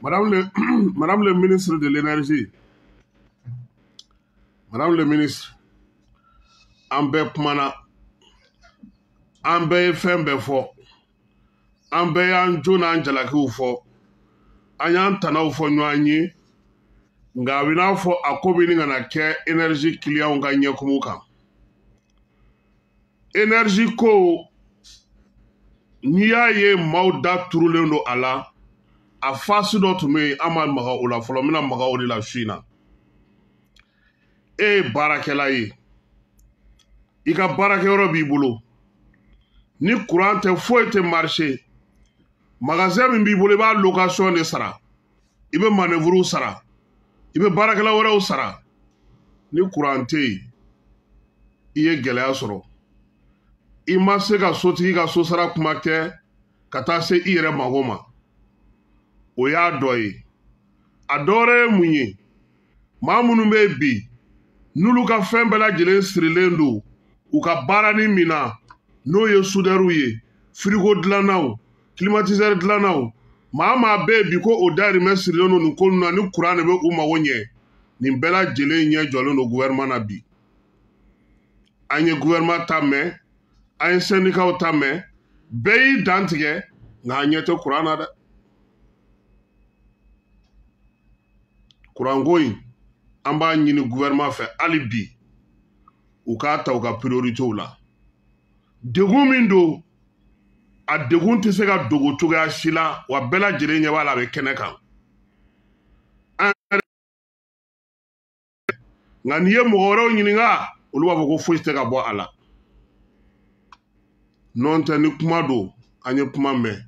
Madame le ministre de l'énergie, madame le ministre, an bɛɛ kumana, an bɛɛ ye fɛn bɛɛ fɔ, an bɛɛ y'an jo n'an jalakiw fɔ, an y'an tanaw fɔ ɲɔgɔn ye, nka a bɛ n'a fɔ a ko bɛ ɲini ka na kɛ énergie clientw ka ɲɛkumu kan. Énergie ko, n'i y'a ye maaw da turulen don a la, a fasi dɔ tun bɛ yen, an ma maga o la fɔlɔ, n bɛna maga o de la su in na. E ye baarakɛla ye, i ka baarakɛyɔrɔ b'i bolo, ni courant tɛ foyi tɛ marché, magasin min b'i bolo i b'a location de sara, i bɛ manœuvre sara, i bɛ baarakɛla wɛrɛw sara. Ni courant tɛ yen, i ye gɛlɛya sɔrɔ, i ma se ka sotigi ka so sara kuma kɛ ka taa se i yɛrɛ mago ma, o y'a dɔ ye. A dɔ wɛrɛ ye mun ye? Maa minnu bɛ yen bi n'olu ka fɛn bɛɛ lajɛlen sirilen don u ka baara ni min na, n'o ye sudɛriw ye, firigo dilannaw, climatiseur dilannaw, maa bɛ yen bi ko o dahirimɛ sirilen don nin ko ninnu na, ni courant de bɛ u mago ɲɛ, nin bɛɛ lajɛlen ɲɛ jɔlen don gouvernement na bi. An ye gouvernement ta mɛn, an ye syndicats ta mɛn, bɛɛ y'i dan tigɛ, nka an ɲɛ tɛ courant na dɛ. Courant ko in, an b'a ɲini gouvernement fɛ hali bi, u k'a ta u ka prioritéw la. Degun min don, a degun tɛ se ka dogo cogoya si la, wa bɛɛ lajɛlen ɲɛ b'a la, a bɛ kɛnɛ kan. Nka n'i ye mɔgɔ wɛrɛw ɲininka, olu b'a fɔ ko foyi tɛ ka bɔ a la. N'o tɛ, ni kuma don, an ye kuma mɛn,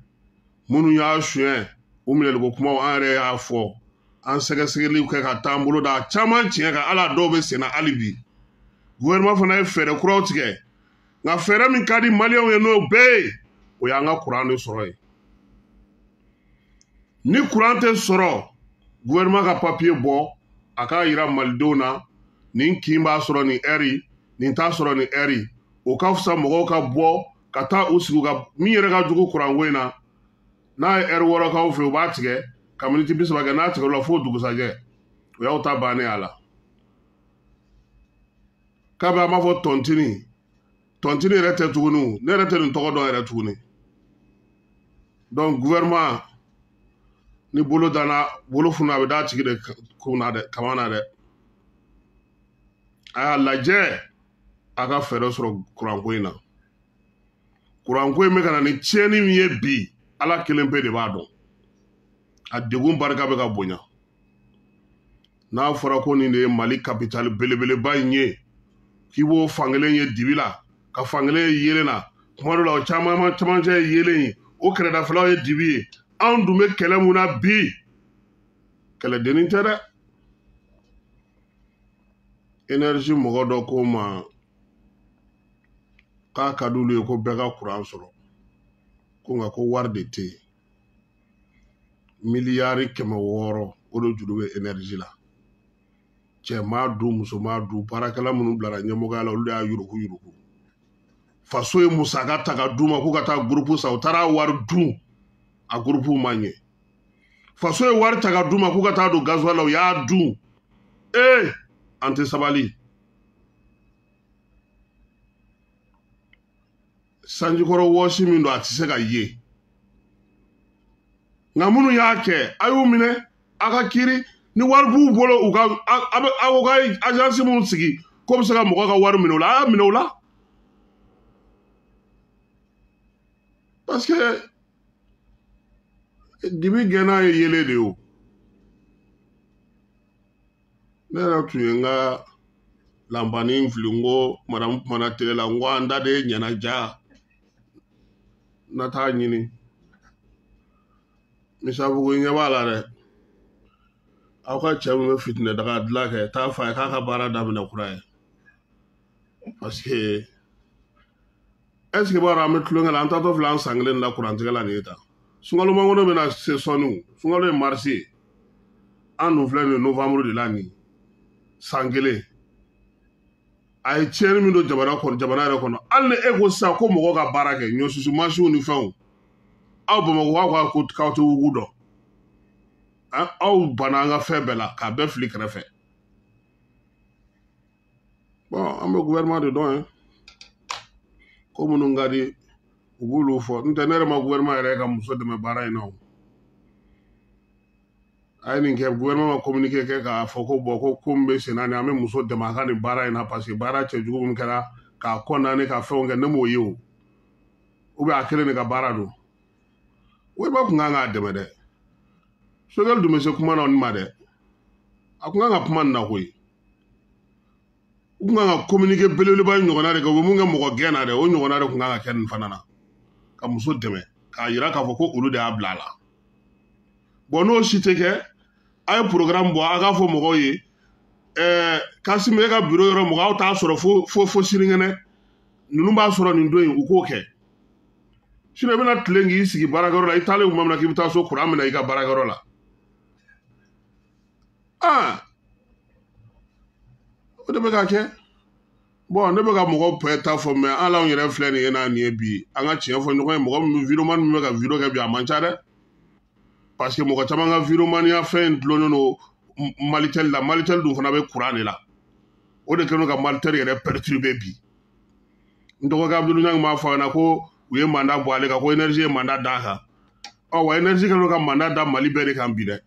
minnu y'a suɲɛ, u minɛliko kumaw an yɛrɛ y'a fɔ, an sɛgɛsɛgɛliw kɛ ka taa an bolo da caman tiɲɛ kan, hali a dɔw bɛ sen na hali bi. Gouvernement fana ye fɛɛrɛ kuraw tigɛ, nka fɛɛrɛ min ka di maliyɛnw ye n'o bɛɛ ye, o y'an ka courant de sɔrɔ ye. Ni courant tɛ sɔrɔ, gouvernement ka papier bɔ, a k'a yira malidenw na, nin kin b'a sɔrɔ nin heure, nin t'a sɔrɔ nin heure. O ka fisa mɔgɔw ka bɔ ka taa u sigi u ka min yɛrɛ ka jugu courant ko in na, n'a ye heure wɔɔrɔ k'aw fɛ, u b'a tigɛ ka miniti bi saba kɛ, n'a tigɛ o la fo dugusajɛ, o y'aw ta bannen a la. Kabi an b'a fɔ tɔntini, tɔntini yɛrɛ tɛ tuguni, ne yɛrɛ tɛ nin tɔgɔ dɔn yɛrɛ tuguni. Donc gouvernement ni bolo danna bolo funu, a bɛ d'a tigi de kunna dɛ, kama na dɛ. A y'a lajɛ a ka fɛɛrɛ sɔrɔ kuranko in na. Kuranko in bɛ ka na ni tiɲɛni min ye bi, Ala kelen pe de b'a dɔn. A degun barika bɛ ka bonya. N'a fɔra ko nin de ye Mali capitale belebeleba in ye, k'i b'o fankelen ye dibi la, ka fankelen ye yeelen na, kuma dɔ la o caman camancɛ ye yeelen ye, o kɛrɛdafɛlaw ye dibi ye. Anw dun bɛ kɛlɛ mun na bi, kɛlɛdennin tɛ dɛ. Énergie mɔgɔ dɔ ko ma k'a ka d'olu ye ko bɛɛ ka courant sɔrɔ, ko nka ko wari de tɛ yen. Miliyari 600 o de juru bɛ énergie la. Cɛ m'a dun, muso m'a dun, baarakɛla minnu bilara ɲɛmɔgɔya la, olu de y'a yuruku yuruku. Faso ye musaka ta ka d'u ma k'u ka taa groupe san, u taara wari dun, a groupe ma ɲɛ. Faso ye wari ta ka d'u ma k'u ka taa don gasoil la, u y'a dun. Ee, an tɛ sabali. Sanjikɔrɔ wɔsi min don, a tɛ se ka ye. Nka minnu y'a kɛ, a y'u minɛ, a ka kiiri. Ni wari b'u bolo, u ka, a bɛ, aw ka agence minnu sigi, k'o bɛ se ka mɔgɔ ka wari minɛ u la, a y'a minɛ u la. Parce que dibi gɛnna ye yelen de ye o. Ne yɛrɛ tun ye n ka lanpanin fili, n ko madamu kumana tele la, n ko an da de ye ɲɛnaja, na taa ɲini. Misabugu ɲɛ b'a la dɛ. Aw ka cɛ min bɛ fitinɛ daga dilan kɛ, taa f'a ye k'a ka baara daminɛ kura ye. Parce que est ce que b'a dɔn an bɛ tulonkɛ la, an taatɔ filɛ an san kelen la kurantigɛ la nin ye tan. Sunkalo makɔnɔ bɛna se sɔɔni o. Sunkalo ye marisi ye. An dun filɛ nin ye novembre de la nin ye. San kelen. A ye tiɲɛni min don jamana kɔnɔ, jamana yɛrɛ kɔnɔ. Hali ni e ko sisan ko mɔgɔw ka baara kɛ, ɲɔsusu mansinw ni fɛnw. Aw Bamakɔ ko k'aw tɛ wugu dɔn. Aw banna an ka fɛn bɛɛ la k'a bɛɛ fili kɛrɛfɛ. Bon, an bɛ gouvernement de dɔn ye. Ko minnu ka di u b'olu fɔ. N tɛ ne yɛrɛ ma gouvernement yɛrɛ ka muso dɛmɛ baara in na o. A ye nin kɛ gouvernement ma communiqué kɛ k'a fɔ ko bon ko ko min bɛ sen na nin an bɛ muso dɛmɛ a ka nin baara in na parce que baara cɛjugu min kɛra k'a condamné ka fɛnw kɛ ne m'o ye o. Ou bien a kelen de ka baara don. Gouvernement kun kan k'a dɛmɛ dɛ. Choguel dun bɛ se kuma na nin ma dɛ. A kun kan ka kuma nin na koyi. U kun kan ka communiqué belebeleba ɲɔgɔnna de kɛ u bɛ mun kɛ mɔgɔ gɛn na dɛ o ɲɔgɔnna de kun kan ka kɛ nin fana na. Ka muso dɛmɛ k'a yira k'a fɔ ko olu de y'a bila a la. Bon n'o si tɛ kɛ a ye programme bɔ a k'a fɔ mɔgɔw ye Kassim e ka bureau yɔrɔ mɔgɔ aw t'a sɔrɔ fo sinikɛnɛ ninnu b'a sɔrɔ nin don in u k'o kɛ. Sinon i bɛna tilen k'i sigi baarakɛyɔrɔ la i taalen tuma min na k'i bɛ taa so kuran minɛ i ka baarakɛyɔrɔ la. Ah o de bɛ ka kɛ. Bon ne bɛ ka mɔgɔw bɛɛ ta fɔ mais hali anw yɛrɛ filɛ nin ye n'a nin ye bi an ka tiɲɛ fɔ ɲɔgɔn ye mɔgɔ min videoman min bɛ ka video kɛ bi a man ca dɛ. Parce que mɔgɔ caman ka videomaniya fɛn in dulonnen don Malitel la. Malitel dun fana bɛ kuran de la. O de kɛlen don ka Malitel yɛrɛ perturber bi. N dɔgɔkɛ Abdul Niang b'a fɔ a ɲɛna ko u ye mandat bɔ ale kan ko énergie ye mandat d'a kan. Ɔ wa énergie kɛlen don ka mandat da Mali bɛɛ de kan bi dɛ.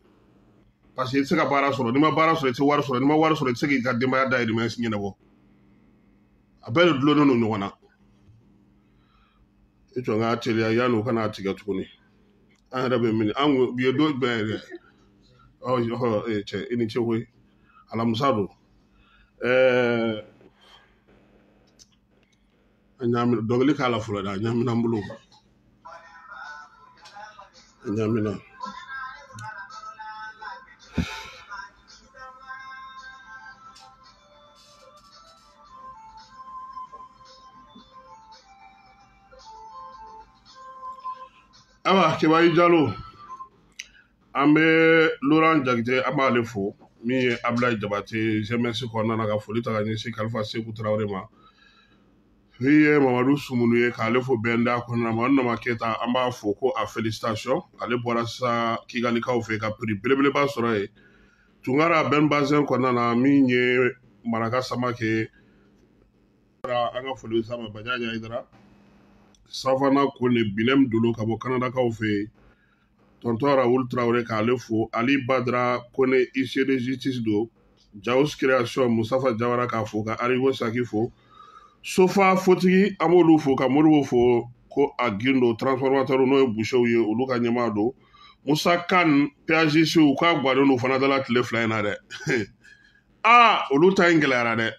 Parce que i tɛ se ka baara sɔrɔ n'i ma baara sɔrɔ i tɛ se wari sɔrɔ n'i ma wari sɔrɔ i tɛ se k'i ka denbaya dahirimɛ ɲɛnabɔ. A bɛɛ de dulonnen don ɲɔgɔn na. I jɔ n k'a teliya yanni u kana tigɛ tuguni. An yɛrɛ bɛ min an ko bi ye don jumɛn yɛrɛ ɔ cɛ i ni ce koyi alamisa don a ɲaamina dɔnkili k'a la fɔlɔ dɛ a ɲaamina n bolo a ɲaamina. Awa Kebayi Jalo an bɛ Laurent Jakite an b'ale fo min ye Ablaye Jabate GMS kɔnɔna na ka foli ta ka ɲɛsin Kalifa Seku Tarawele ma min ye Mamadu Sumunu ye k'ale fo bɛnda kɔnɔna na Mamadu Nama Keyita an b'a fo ko a félicitation ale bɔra sisan Kigalikaw fɛ ka prix belebeleba sɔrɔ yen Tunkara Ben Bazin kɔnɔna na min ye Maraka Samake an ka foli bɛ s'a ma Bajaja Hayidara Savana Kone Binem Dolo ka bɔ Kanadakaw fɛ yen Tonton Raoul Traoré k'ale fo Ali Badra Kone huissier de justice don Jaus Création Mustafa Jawara k'a fo ka Arigo Saki fo Sofa Fotigi an b'olu fo ka Moribo fo ko a Gindo transformateur n'o ye Bouchew ye olu ka ɲɛmaa don Musa Kan PAJC u k'a guwanen don fana dala tile fila in na dɛ aa olu ta in gɛlɛyara dɛ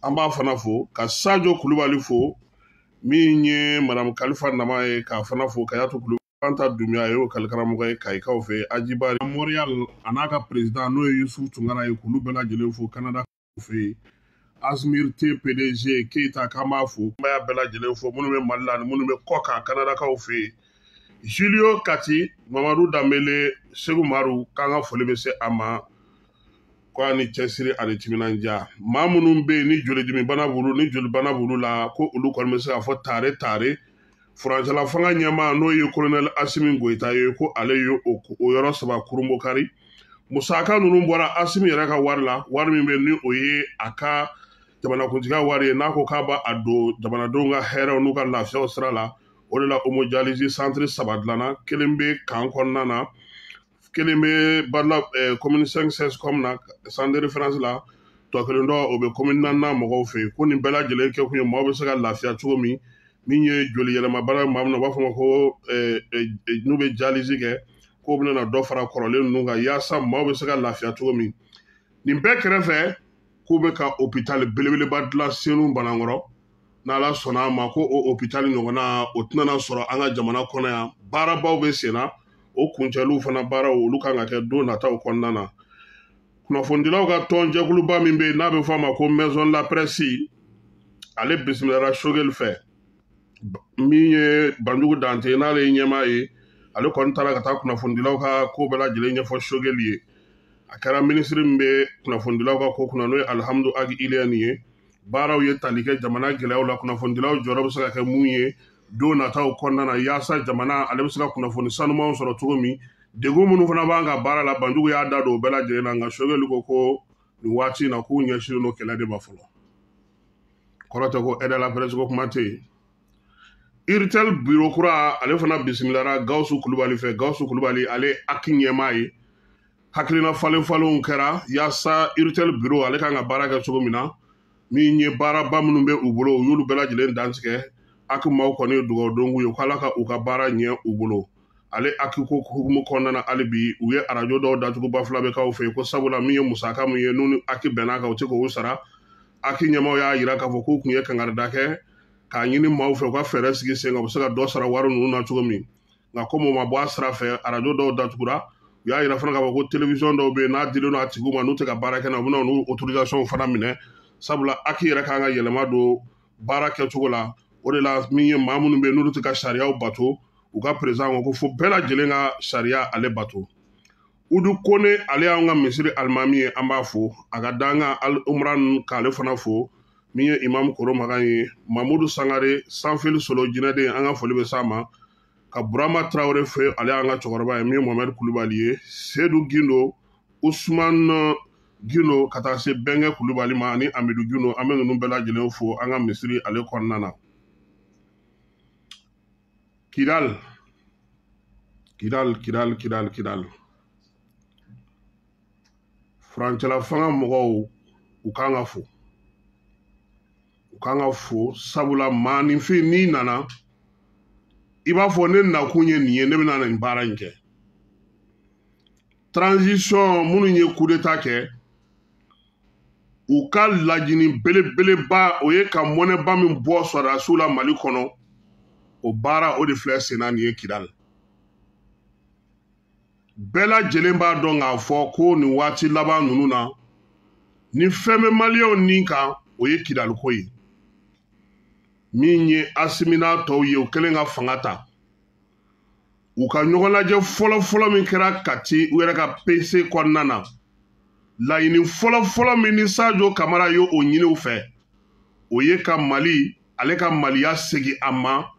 an b'a fana fo ka Sadio Kulubali fo min ye madame Kalifa Nama ye k'a fana fo Kayatu Kulubali Fanta Dumbuya ye o kalikaramɔgɔ ye Kayikaw fɛ Ajibari Montréal a n'a ka président n'o ye Yusuf Tunkara ye k'olu bɛɛ lajɛlen fo Canada fɛ yen Asmir T PDG Keyita k'an b'a fo n b'a bɛɛ lajɛlen fo minnu bɛ Mali la ani minnu bɛ kɔ kan Canadakaw fɛ yen Julio Kati Mamadu Danbele Segu Maru k'an ka foli bɛ se a ma ko a ni cɛsiri ani timinandiya maa minnu bɛ yen ni jolidimi bana b'olu ni jolibana b'olu la ko olu kɔni bɛ se k'a fɔ tare tare furancɛla fanga ɲɛmaa n'o ye colonel Asimi Goyita ye ko ale ye o yɔrɔ saba kurunbokari musaka ninnu bɔra Asimi yɛrɛ ka wari la wari min bɛ ni o ye a ka jamanakuntigiya wari ye n'a ko k'a b'a don jamanadenw ka hɛrɛw n'u ka lafiyaw sira la o de la hémodialyse centre saba dilanna kelen bɛ kan kɔnɔna na kelen bɛ Badala commune 5 CSCOM na centre de référence la tɔ kelen dɔ o bɛ commune naaninan mɔgɔw fɛ yen ko nin bɛɛ lajɛlen kɛ kun ye maaw bɛ se ka lafiya cogo min min ye joli yɛlɛma bana maa min na u b'a fɔ ma ko n'u bɛ dialyse kɛ k'o bɛna na dɔ fara kɔrɔlen ninnu kan yaasa maaw bɛ se ka lafiya cogo min nin bɛɛ kɛrɛfɛ k'u bɛ ka hôpital belebeleba dilan Senu Banankɔrɔ n'Ala sɔnna a ma ko o hôpital ɲɔgɔnna o tɛna na sɔrɔ an ka jamana kɔnɔ yan baarabaw bɛ sen na o kuncɛliw fana baaraw olu kan ka kɛ don nataw kɔnɔna na kunnafonidilaw ka tɔn jɛkuluba min bɛ yen n'a bɛ fɔ a ma ko Maison de la Presse ale bisimilara Choguel fɛ min ye Banjugu Dante n'ale ye ɲɛmaa ye ale kɔni taara ka taa kunnafonidilaw ka ko bɛɛ lajɛlen ɲɛfɔ Choguel ye a kɛra minisiri min bɛ kunnafonidilaw ka ko kunna n'o ye Alihamudu Agi Iliyɛni ye baaraw ye tali kɛ jamana gɛlɛyaw la kunnafonidilaw jɔyɔrɔ bɛ se ka kɛ mun ye Don nataw kɔnɔna na, yaasa jamana ale bɛ se ka kunnafoni sanumanw sɔrɔ cogo min, degun minnu fana b'an ka baara la, Banjugu y'a da don o bɛɛ lajɛlen na. Nka Sogɛli ko ko nin waati in na k'u ɲɛsinnen don kɛlɛ de ma fɔlɔ. Kɔrɔ tɛ ko aide à la presse ko kuma tɛ yen. Iritel biro kura ale fana bisimilara Gawusu Kulubali fɛ. Gawusu Kulubali ale aki ɲɛmaa ye. Hakilina falen falenw kɛra yaasa Iritel biro ale kan ka baara kɛ cogo min na, min ye baaraba minnu bɛ u bolo, u y'olu bɛɛ lajɛlen dantigɛ. Aki maaw kɔni ye dugawu don k'u ye ko Ala ka u ka baara ɲɛ u bolo. Ale aki ko hukumu kɔnɔna na, hali bi u ye arajo dɔw datugu Bafulabɛkaw fɛ yen, ko sabula min ye musaka min ye n'u ni aki bɛnna kan, u tɛ k'o sara. Aki ɲɛmaaw y'a yira k'a fɔ k'u tun ye kangarida kɛ k'a ɲini maaw fɛ u ka fɛɛrɛ sigi sen kan, u bɛ se ka dɔ sara wari ninnu na cogo min. Nka komi o ma bɔ a sira fɛ, arajo dɔw datugura. U y'a yira fana k'a fɔ ko télévision dɔw bɛ yen n'a dilen don a tigiw ma, n'u tɛ ka baara kɛ n'a, u bɛna n'u autorisation fana minɛ, sabula aki yɛrɛ kan ka yɛlɛma don baara kɛcogo la. O de la min ye maa minnu bɛ yen n'olu tɛ ka sariyaw bato, u ka président ko ko fo bɛɛ lajɛlen ka sariya ale bato. Udu Kone ale y'an ka misiri alimami ye, an b'a fo. A ka dankan Al Umran k'ale fana fo. Min ye Imam Koro Makan ye, Mamudu Sangare Sanfili Solo jinɛden, an ka foli bɛ s'a ma. Ka Burama Traore fɛ, ale y'an ka cɛkɔrɔba ye, min ye Mohamed Kulubali ye, Sedu Gindo, Usman Gindo, ka taa se Bɛnkɛ Kulubali ma ani Amidu Gindo, an bɛ ninnu bɛɛ lajɛlen fo an ka misiri ale kɔnɔna na. Kidal, Kidal, Kidal, Kidal, Kidal. Furancɛla fanga mɔgɔw, u kan ka fo. U kan ka fo, sabula maaninfin n'i nana, i b'a fɔ ne nakun ye nin ye, ne bɛna nin baara in kɛ. Transition minnu ye coup d'état kɛ, u ka laɲini belebeleba o ye ka mɔnɛba min bɔ sɔrɔdasiw la Mali kɔnɔ, o baara o de filɛ sen na nin ye Kidal. Bɛɛ lajɛlen b'a dɔn k'a fɔ ko nin waati laban ninnu na, ni fɛn bɛ maliyɛnw nin kan, o ye Kidaliko ye. Min ye Asimi n'a tɔw ye, u kɛlen ka fanga ta, u ka ɲɔgɔn lajɛ fɔlɔ-fɔlɔ min kɛra Kati u yɛrɛ ka PC kɔnɔna na, laɲini fɔlɔ-fɔlɔ min ni Sadio Kamara ye o ɲini u fɛ, o ye ka Mali ale ka Maliya segin a ma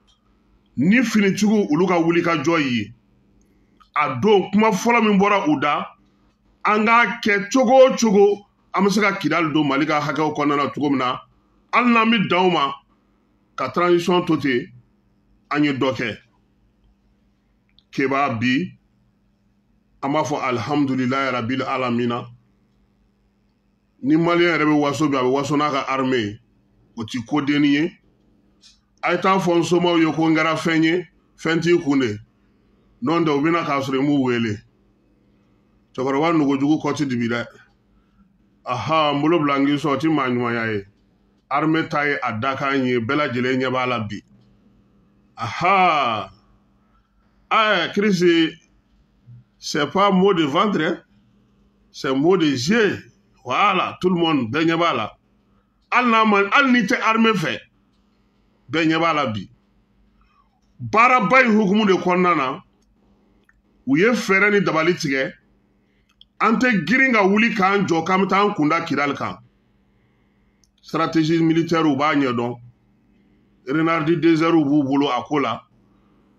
ni finitigiw olu ka wuli ka jɔ ye. A don kuma fɔlɔ min bɔra u da, an k'a kɛ cogo o cogo an bɛ se ka Kidali don Mali ka hakɛw kɔnɔna na cogo min na, hali n'an bɛ dan o ma ka transition to ten, an ye dɔ kɛ. Keba bi an b'a fɔ alihamudulilayi rabil alamina. Ni maliyɛn yɛrɛ bɛ waso bi, a bɛ waso n'a ka armée ye, o ti ko denni ye. A ye taa fɔ n somaw ye ko n kɛra fɛn ye, fɛn t'i kun de, n'o tɛ u bɛna k'a sɔrɔ i m'u wele. Cɛkɔrɔba nugujugu kɔ ti dibi dɛ. Aha, n bolo bila n k'i sɔn, o ti maa ɲumanya ye. Armée ta ye a dakan ye, bɛɛ lajɛlen ɲɛ b'a la bi. Aha, Kirisi, c'est pas mot de ventre, hein? C'est mot de yeux. Voilà, tout le monde bɛɛ ɲɛ b'a la. Hali n'a ma, hali n'i tɛ armée fɛ, bɛɛ ɲɛ b'a la bi. Baaraba in hukumu de kɔnɔna na, u ye fɛɛrɛ ni dabali tigɛ. An tɛ girin ka wuli k'an jɔ k'an bɛ taa an kunda Kidali kan. Stratégie militaire u b'a ɲɛdɔn. Renard du désert b'u bolo a ko la.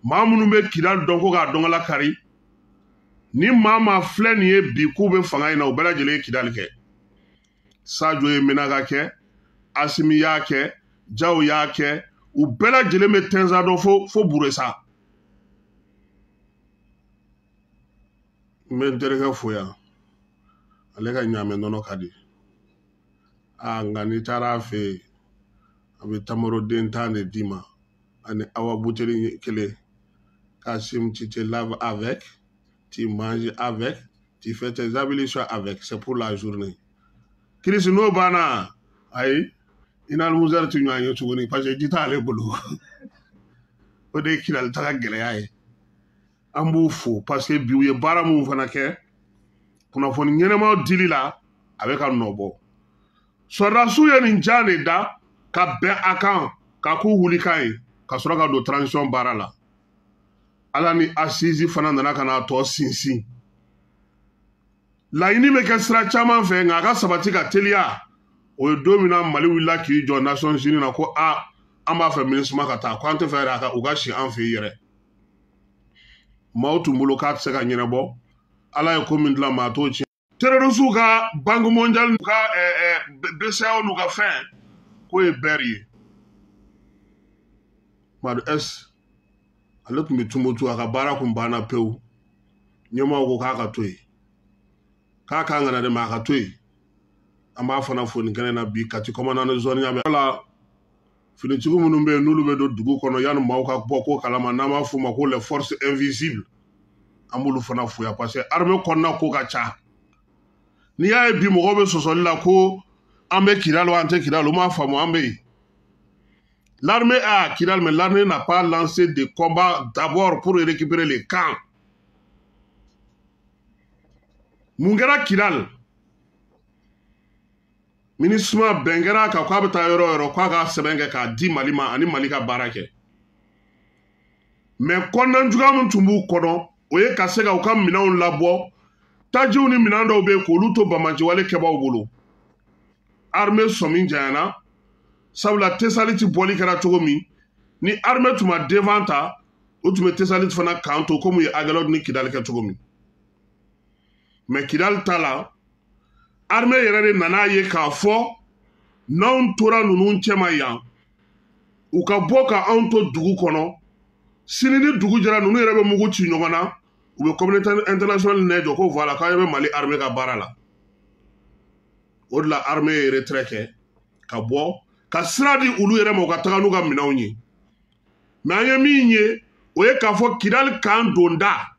Maa minnu bɛ Kidali dɔn ko k'a dɔn kari, ni maa maa filɛ nin ye bi k'u bɛ fanga in na, u bɛɛ lajɛlen ye Kidali kɛ. Sadio ye Menaka kɛ, Asimi y'a kɛ, Jaw y'a kɛ, u bɛɛ lajɛlen bɛ Tɛnza dɔn fo Buresa. N bɛ n terikɛ fo yan, ale ka ɲaamɛ nɔnɔ ka di. Aa, nka n'i taara a fɛ yen, a bɛ tamaroden 10 de d'i ma ani awa buteli kelen. Kassim, tu te laves avec, tu manges avec, tu fais tes ablutions avec, c'est pour la journée. Kirisi n'o banna, ayi, i n'a musɛri tɛ ɲɔgɔn ye tuguni, parce que ji t'ale bolo. O de ye Kidali taga gɛlɛya ye. An b'u fo parce que bi u ye baara mun fana kɛ, kunnafoni ɲɛnɛmaw dili la, a bɛ ka nɔ bɔ. Sɔrɔdasiw ye nin ja de da ka bɛn a kan k'a k'u wulikan ye ka sɔrɔ ka don transition baara la. Ala ni assise fana nana ka n'a tɔ sinsin. Laɲini bɛ kɛ sira caman fɛ, nka a ka sabati ka teliya. O ye don min na Mali wulila k'i jɔ Nations Unies na ko a An b'a fɛ MINUSMA ka taa, ko an tɛ fɛ yɛrɛ a ka u ka si an fɛ yen yɛrɛ. Maaw tun bolo k'a tɛ se ka ɲɛnabɔ. Ala ye ko min dilan, maa t'o tiɲɛ. Terroristew ka Banque mondiale ka BCEAO n'u ka fɛn k'o ye bɛri ye. Madu S ale tun bɛ Tumutu, a ka baara kun banna pewu. Ɲɛmaaw ko k'a ka to yen, k'a kan ka na de, ma a ka to yen. An b'a fana fo nin kɛnɛ na bi. Kati commandant de zone ɲa bɛ la, finitigiw minnu bɛ yen n'olu bɛ don dugu kɔnɔ yanni maaw ka bɔ ko kalama, n'an b'a f'u ma ko les forces invisibles, an b'olu fana fo yan, parce que armée kɔnɔna ko ka ca. N'i y'a ye bi mɔgɔw bɛ sɔsɔli la ko an bɛ Kidal, an tɛ Kidal, u m'a faamu. An bɛ yen, l'armée a Kidal, mais l'armée n'a pas lancé de combat d'abord pour récupérer les camps. Mun kɛra Kidal? MINUSMA bɛn kɛra a kan k'a bɛ taa yɔrɔ o yɔrɔ, k'a ka sɛbɛn kɛ k'a di Mali ma ani Mali ka baara kɛ. Mais kɔnɔna juguya min tun b'u kɔnɔ, o ye ka se ka u ka minɛnw labɔ, tajiw ni minɛn dɔw bɛ yen, k'olu to banbaanciwale kɛbaaw bolo. Armée sɔmi janyana, sabula Tesaliti bɔli kɛra cogo min, ni armée tun ma devant ta, o tun bɛ Tesaliti fana kan to komi u ye Aguelhok ni Kidali kɛ cogo min. Mais Kidali ta la, armée yɛrɛ de nana ye k'a fɔ n'anw tora ninnu cɛma yan, u ka bɔ ka anw to dugu kɔnɔ, sini ni dugu jɛra, ninnu yɛrɛ bɛ mugu ci ɲɔgɔn na, u bɛ communauté internationale nɛ jɔ ko voilà, k'an bɛ Mali armée ka baara la. O de la armée ye retrait kɛ ka bɔ ka sira di olu yɛrɛ ma, u ka taga n'u ka minɛnw ye. Mais an ye min ye, o ye k'a fɔ Kidali kan donda,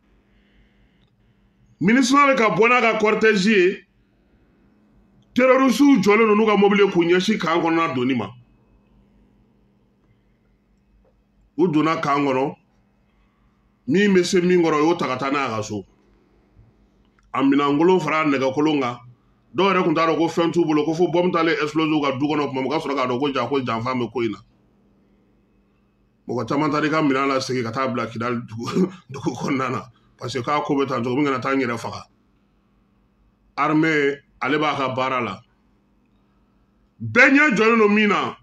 MINUSMA bɛ ka bɔ n'a ka cortège ye, terroristew jɔlen don n'u ka mobili k'u ɲɛsin kan kɔnɔna donni ma. U donna kan kɔnɔ, min bɛ se min kɔrɔ, o y'o ta ka taa n'a ye a ka so. A minɛnkolon fara nɛgɛkolon kan, dɔw yɛrɛ tun t'a dɔn ko fɛn t'u bolo, ko fo bɔmu taalen explose u ka du kɔnɔ tuma min, o ka sɔrɔ k'a dɔn ko ja ko janfa bɛ ko in na. Mɔgɔ caman taara i ka minɛn lasegin ka taa bila Kidali dugu kɔnɔna na, parce que k'a ko bɛ tan cogo min, kana taa n yɛrɛ faga. Armée ale b'a ka baara la, bɛɛ ɲɛ jɔlen don min na,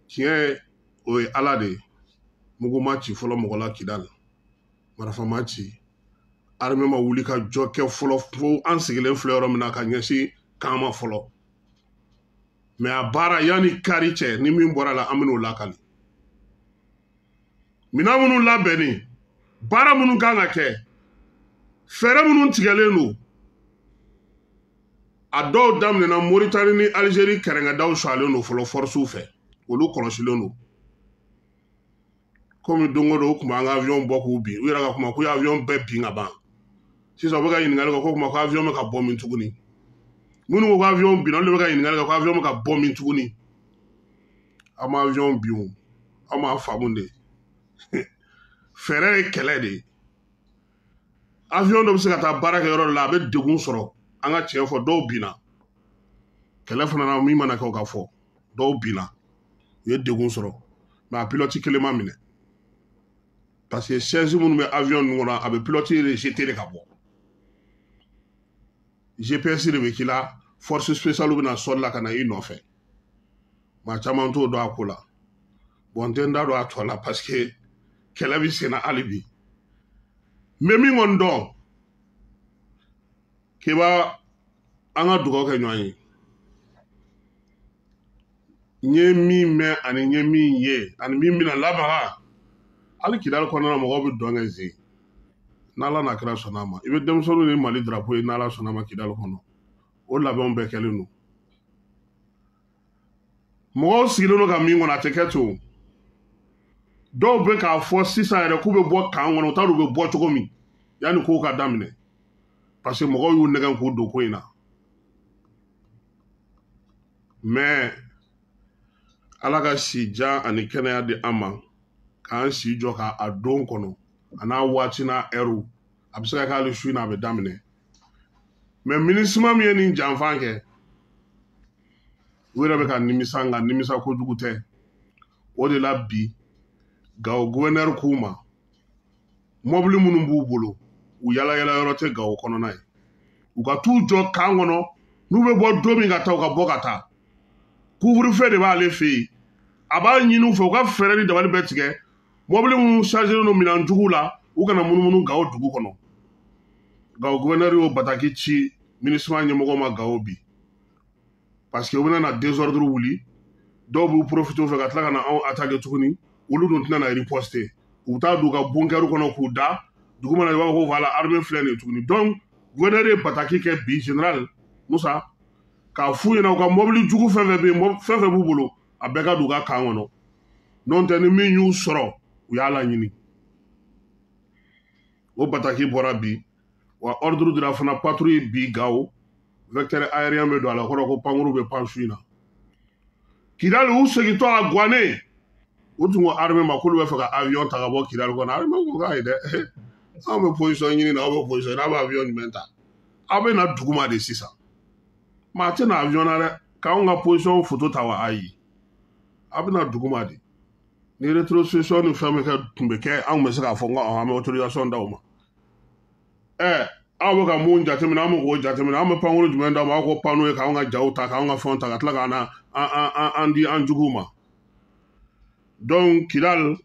tiɲɛ o ye Ala de ye. Mugu ma ci fɔlɔ mɔgɔ la Kidali, marifa ma ci, armée ma wuli ka jɔ kɛ fɔlɔ, fo an sigilen filɛ yɔrɔ min na ka ɲɛsin kan ma fɔlɔ. Mais a baara yanni kari cɛ, ni min bɔra la, an bɛn'o lakali. Minɛn minnu labɛnni, baara minnu kan ka kɛ, fɛɛrɛ minnu tigɛlen don, a dɔw daminɛna Moritani ni Algérie kɛrɛnkɛdaw sɔalen don fɔlɔ forcew fɛ, olu kɔlɔsilen don. Komi don o don u tun b'an ka avion bɔ k'u bin, u yɛrɛ ka kuma k'u ye avion bɛɛ bin ka ban. Sisan u bɛ ka ɲininkali kɛ ko kuma ko avion bɛ ka bɔ min tuguni. Minnu ko ko avion binna, olu de bɛ ka ɲininkali kɛ ko avion bɛ ka bɔ min tuguni. Aw ma avion bin o, aw m'a faamu de. Fɛɛrɛ ye kɛlɛ de ye. Avion dɔ bɛ se ka taa baara kɛ yɔrɔ dɔ la, a bɛ degun sɔrɔ. An ka tiɲɛ fɔ, dɔw binna. Kɛlɛ fana na, min mana kɛ o ka fɔ, dɔw binna, u ye degun sɔrɔ, mais a pilote kelen ma minɛ. Parce que chaise minnu bɛ avion ninnu kɔnɔ, a bɛ pilote rejeter de ka bɔ. GPS de bɛ k'i la, force spéciale bɛna sɔli la ka na i nɔfɛ. Maa caman t'o dɔn a ko la. Bon, n tɛ n da don a tɔ la parce que kɛlɛ bɛ sen na hali bi. N bɛ min kɔni dɔn, k'i b'a an ka dugawu kɛ ɲɔgɔn ye. N ye min mɛn ani n ye min ye ani min bɛna lamaga, hali Kidali kɔnɔna na mɔgɔw bɛ dɔn kɛ zen. N'Ala n'a kira sɔnna a ma, i bɛ denmisɛnninw ni Mali drapeau ye n'Ala sɔnna a ma Kidali kɔnɔ. O labɛnw bɛɛ kɛlen don. Mɔgɔw sigilen don ka min kɔnɔ, a tɛ kɛ ten o. Dɔw bɛ k'a fɔ sisan yɛrɛ k'u bɛ bɔ kan kɔnɔ, u t'a dɔn u bɛ bɔ cogo min yanni kow ka daminɛ, parce que mɔgɔw y'u nɛgɛn k'u don ko in na. Mais Ala ka si jan ani kɛnɛya di an ma, k'an si jɔ k'a don kɔnɔ, a n'a waati n'a ɛriw, a bɛ se ka kɛ hali su in na a bɛ daminɛ. Mais MINUSMA min ye nin janfan kɛ, u yɛrɛ bɛ ka nimisa, nka nimisa kojugu tɛ. O de la bi Gawo gouverneur k'u ma, mɔbili minnu b'u bolo, u yala yala yɔrɔ tɛ Gawo kɔnɔna ye, u ka t'u jɔ kan kɔnɔ, n'u bɛ bɔ don min ka taa, u ka bɔ ka taa. Couvre-feu de b'ale fɛ yen, A b'a ɲini u fɛ u ka fɛɛrɛ ni dabali bɛɛ tigɛ, mobili minnu chargé don minɛn jugu la, u kana munumunu Gawo dugu kɔnɔ. Gawo gouverneur y'o bataki ci MINUSMA ɲɛmɔgɔ ma Gawo bi, parce que u bɛna na désordre wuli, dɔw b'u profiter o fɛ ka tila ka na anw attaquer tuguni. Olu dun tɛna na riposter, u bɛ taa don u ka bunker kɔnɔ k'u da dugu mana, i b'a fɔ ko voilà, armée filɛ nin ye tuguni. Donc gouverneur ye bataki kɛ bi, général Musa, k'a f'u ɲɛna u ka mobili jugu fɛn fɛn bɛ yen, fɛn fɛn b'u bolo, a bɛɛ ka don u ka camp kɔnɔ. N'o tɛ, ni min y'u sɔrɔ, u y'a laɲini. O bataki bɔra bi. Wa ordre dira fana, patrouille bi Gawo, vecteur aérien bɛ don a la, kɔrɔ ko pankuru bɛ pan su in na. Kidali, u segintɔ a guwanen, u tun ko armée ma k'olu bɛ fɛ ka avion ta ka bɔ Kidali kɔnɔ. Armée ko k'ayi dɛ, anw bɛ position ɲini na, aw bɛ position, aw bɛ avion jumɛn ta? Aw bɛ na duguma de sisan, maa tɛ na avion na dɛ k'anw ka position photo ta wa? Ayi, aw bɛ na duguma de. Ni rétrocession ni fɛn bɛ kɛ tun bɛ kɛ, anw bɛ se k'a fɔ ko an bɛ autorisation d'aw ma. Ɛ, aw bɛ ka mun jateminɛ, an bɛ k'o jateminɛ. An bɛ pankuru jumɛn d'aw ma? Aw ko panneau ye k'anw ka jaw ta, k'anw ka fɛnw ta, ka tila ka na an di an juguw ma. Donc Kidal,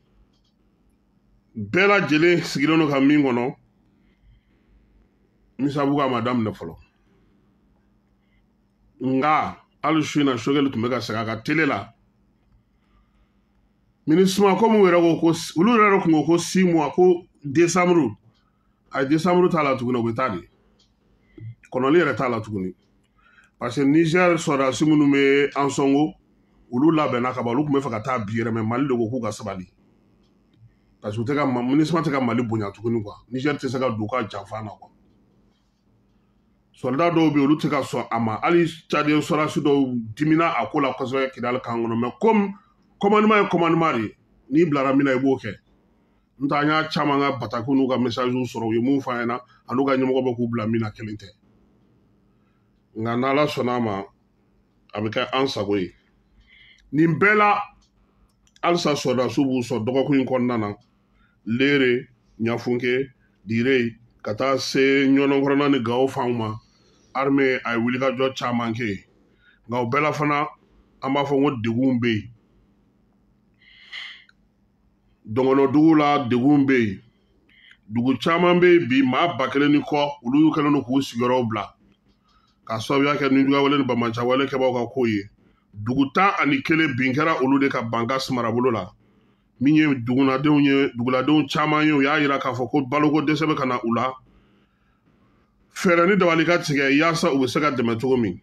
bɛɛ lajɛlen sigilen don ka min kɔnɔ, Misabugu a ma daminɛ fɔlɔ. Nka hali su in na, Sogɛli tun bɛ ka segin a ka télé la. MINUSMA, komi u yɛrɛ ko ko olu yɛrɛ tun ko ko 6 mois, ko décembre, a ye décembre t'a la tuguni, u bɛ taa de, kɔnɔli yɛrɛ t'a la tuguni, parce que Niger sɔrɔdasi minnu bɛ Ansongo, olu labɛnna ka ban, olu tun bɛ fɛ ka taa bi yɛrɛ, mais Mali de ko k'u ka sabali, parce que u tɛ ka MINUSMA tɛ ka Mali bonya tuguni quoi. Niger tɛ se ka don u ka janfa na quoi. Soldat dɔw bɛ yen, olu tɛ ka sɔn a ma. Hali Tchadien sɔrɔdasi dɔw dimina a ko la kosɛbɛ Kidali camp kɔnɔ. Mais comme commandement ye commandement de ye, n'i bilara min na, i b'o kɛ. N tɛ, an y'a caman ka batakiw n'u ka messages sɔrɔ, u ye mun fɔ an ɲɛna, a n'u ka ɲɛmɔgɔ bɛ k'u bila min na, kelen tɛ. Nka n'Ala sɔnna a ma, a bɛ kɛ an sago ye. Nin bɛɛ la, halisa sɔrɔdasiw b'u sɔn dɔgɔkun in kɔnɔna na, Lere, Ɲafunke, Dire, ka taa se Ɲɔnɔnkɔrɔna ni Gawo fanw ma. Armée a ye wulikajɔ caman kɛ yen, nka o bɛɛ la fana, an b'a fɔ ko degun bɛ yen. Dɔngɔnɔdugu la, degun bɛ yen. Dugu caman bɛ yen bi, maa 1000 ni kɔ, olu kɛlen don k'u sigiyɔrɔw bila k'a sababuya kɛ nijuguyawale ni banbaanciwale kɛbagaw ka ko ye. Dugu 11 bin kɛra olu de ka Bankas marabolo la. Min ye duguladenw ye, duguladenw caman ye, u y'a yira k'a fɔ ko baloko dɛsɛ bɛ ka na u la. Fɛɛrɛ ni dabali ka tigɛ yaasa u bɛ se ka dɛmɛ cogo min.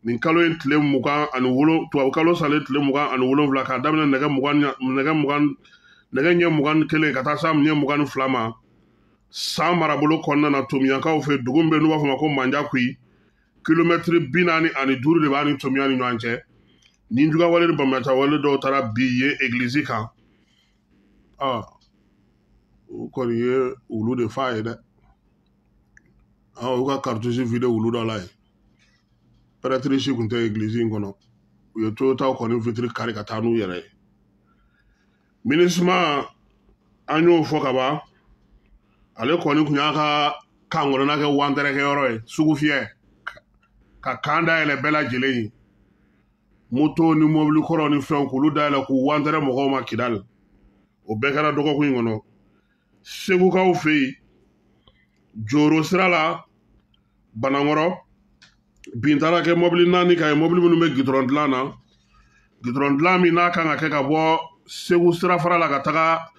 Nin kalo in tile mugan ani wolo, tubabu kalo salen tile 27, k'a daminɛ nɛgɛ mugan nɛgɛ mugan nɛgɛ ɲɛ 21 ka taa se ɲɛ 22 ma, San marabolo kɔnɔna na, Tomiyankaw fɛ, dugu min bɛ n'u b'a fɔ ma ko Manjakuyi, kilomɛtiri 45 de b'a ni Tomiya ni ɲɔgɔn cɛ. Ni jugawale ni banbaanciwale dɔw taara bi yen egilizi kan, u kɔni ye wulu de fa ye dɛ. U ka cartouche vidé wulu dɔ la yen. Prêtre si tun tɛ egilizi in kɔnɔ. U ye Toyota kɔni vitre kari ka taa n'u yɛrɛ ye. MINUSMA, an y'o fɔ ka ban, ale kɔni tun y'a ka camp kɔnɔna kɛ wantɛrɛkɛyɔrɔ ye, sugu fiyɛ ka camp dayɛlɛ bɛɛ lajɛlen ye, moto ni mobili kɔrɔ ni fɛnw, k'olu dayɛlɛ k'u wantɛrɛ mɔgɔw ma Kidali. O bɛɛ kɛra dɔgɔkun in kɔnɔ. Segukaw fɛ yen, Joro sira la, Banankɔrɔ, bin taara kɛ mobili 4 kan ye, mobili minnu bɛ gidɔrɔn dilan na, gidɔrɔn dilan min n'a kan ka kɛ ka bɔ Segu sirafara la ka taga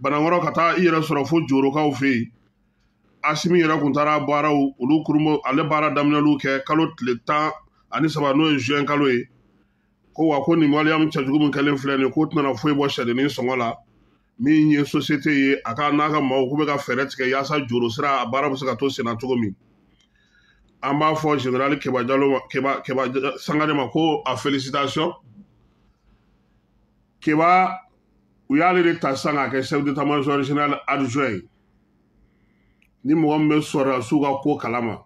Banankɔrɔ, ka taa i yɛrɛ sɔrɔ fo Jorokaw fɛ yen. Asimi yɛrɛ kun taara baaraw olu kurunbɔ, ale baara daminɛliw kɛ kalo tile 13, n'o ye juin kalo ye. Ko wa ko nin waleya min cɛjugu min kɛlen filɛ nin ye, k'o tɛna foyi bɔ sɛdennin sɔngɔ la. Min ye société ye, a ka n'a ka maaw k'u bɛ ka fɛɛrɛ tigɛ yaasa Joro sira a baara bɛ se ka to senna cogo min. An b'a fɔ général Keba Jalo, Keba Sangare ma ko a félicitation. Keba, u y'ale de ta sisan k'a kɛ chef d'état-major général adjoint ye. Ni mɔgɔ min bɛ sɔrɔdasiw ka ko kalama,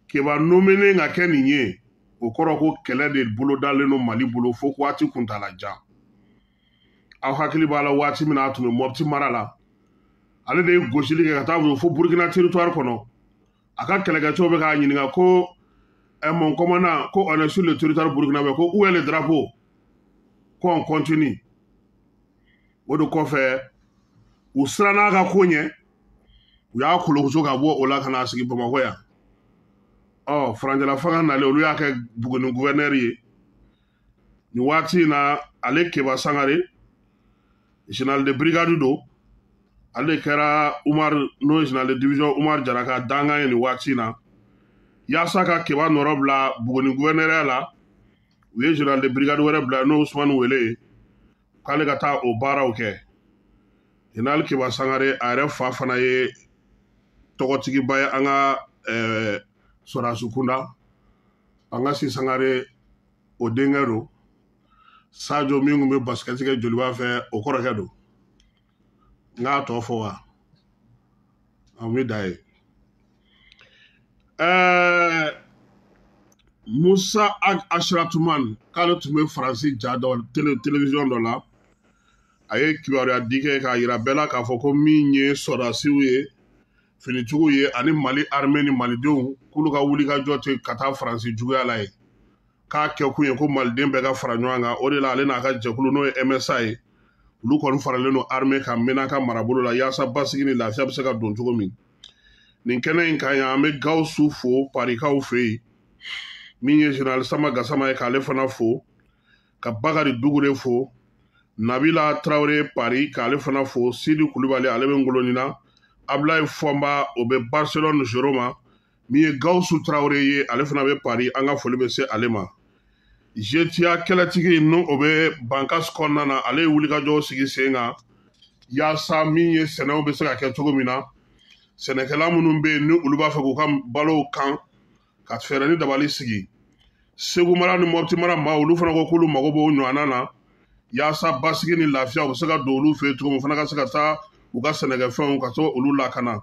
Keba nommé ka kɛ nin ye, o kɔrɔ ko kɛlɛ de bolodalen don Mali bolo fo waati kuntala jan. Aw hakili b'a la, waati min na a tun bɛ Mɔpiti mara la, ale de ye gosili kɛ ka taa fo Burukina territoire kɔnɔ. A ka kɛlɛkɛcɛw bɛ k'a ɲininka ko mon commandant, ko on est sur le territoire burkinabé, ko où est le drapeau? Ko on continue. O de kɔfɛ u siranna a ka ko ɲɛ, u y'a kolokoso ka bɔ o la ka n'a sigi Bamakɔ yan. Ɔ furancɛla fanga nalen, olu y'a kɛ Buguni gouverneur ye. Nin waati in na, ale Keba Sangare, général de brigade don, ale de kɛra Umar, n'o ye général de division Umar Jara ka dankan ye nin waati in na. Yaasa ka Keba nɔrɔ bila Buguni gouverneur la, u ye général de brigade wɛrɛ bila, n'o ye Usumani Wele ye, k'ale ka taa o baaraw kɛ. Général Keba Sangare, a yɛrɛ fa fana ye tɔgɔtigiba ye an ka sɔrɔdasi kunda, an ka si Sangare, o denkɛ don. Sajo min tun bɛ basket kɛ Joliba fɛ, o kɔrɔkɛ don. N k'a tɔ fɔ wa, an bɛ da ye. Musa Ag Ashratuman, k'ale tun bɛ Faransi ja dɔ télévision dɔ la, a ye kibaruya di kɛ k'a yira bɛɛ la k'a fɔ ko min ye sɔrɔdasiw ye, finitigiw ye, ani Mali armée ni malidenw, k'olu ka wulikajɔ tɛ ka taa Faransi juguya la ye, k'a kɛ kun ye ko maliden bɛɛ ka fara ɲɔgɔn kan. O de la, ale n'a ka jɛkulu, n'o ye MSA ye, olu kɔni faralen don armée kan Menaka marabolo la, yaasa basigi ni lafiya bɛ se ka don cogo min. Nin kɛnɛ in kan yan, an bɛ Gawusu fo Parikaw fɛ yen, min ye général Sama Gasama ye, k'ale fana fo, ka Bakari Dugure fo, Nabila Tarawele Paris, k'ale fana fo, Sidi Kulubali, ale bɛ Ngolonina, Abulaye Fɔnba, o bɛ Barcelone Joroma, min ye Gawusu Tarawele ye, ale fana bɛ Paris, an ka foli bɛ se ale ma. Zetia kɛlɛtigi, n'o o bɛ Bankas kɔnɔna na, ale ye wulikajɔw sigi sen kan yaasa min ye sɛnɛw bɛ se ka kɛ cogo min na, sɛnɛkɛla minnu bɛ yen ni olu b'a fɛ k'u ka balow kan, ka fɛɛrɛ ni dabali sigi. Segu mara ni Mɔpti mara maaw, olu fana ko k'olu mago b'o ɲɔgɔnna na, yaasa basigi ni lafiya u bɛ se ka don olu fɛ yen cogo min, fana ka se ka taa u ka sɛnɛkɛfɛnw ka to olu lakana.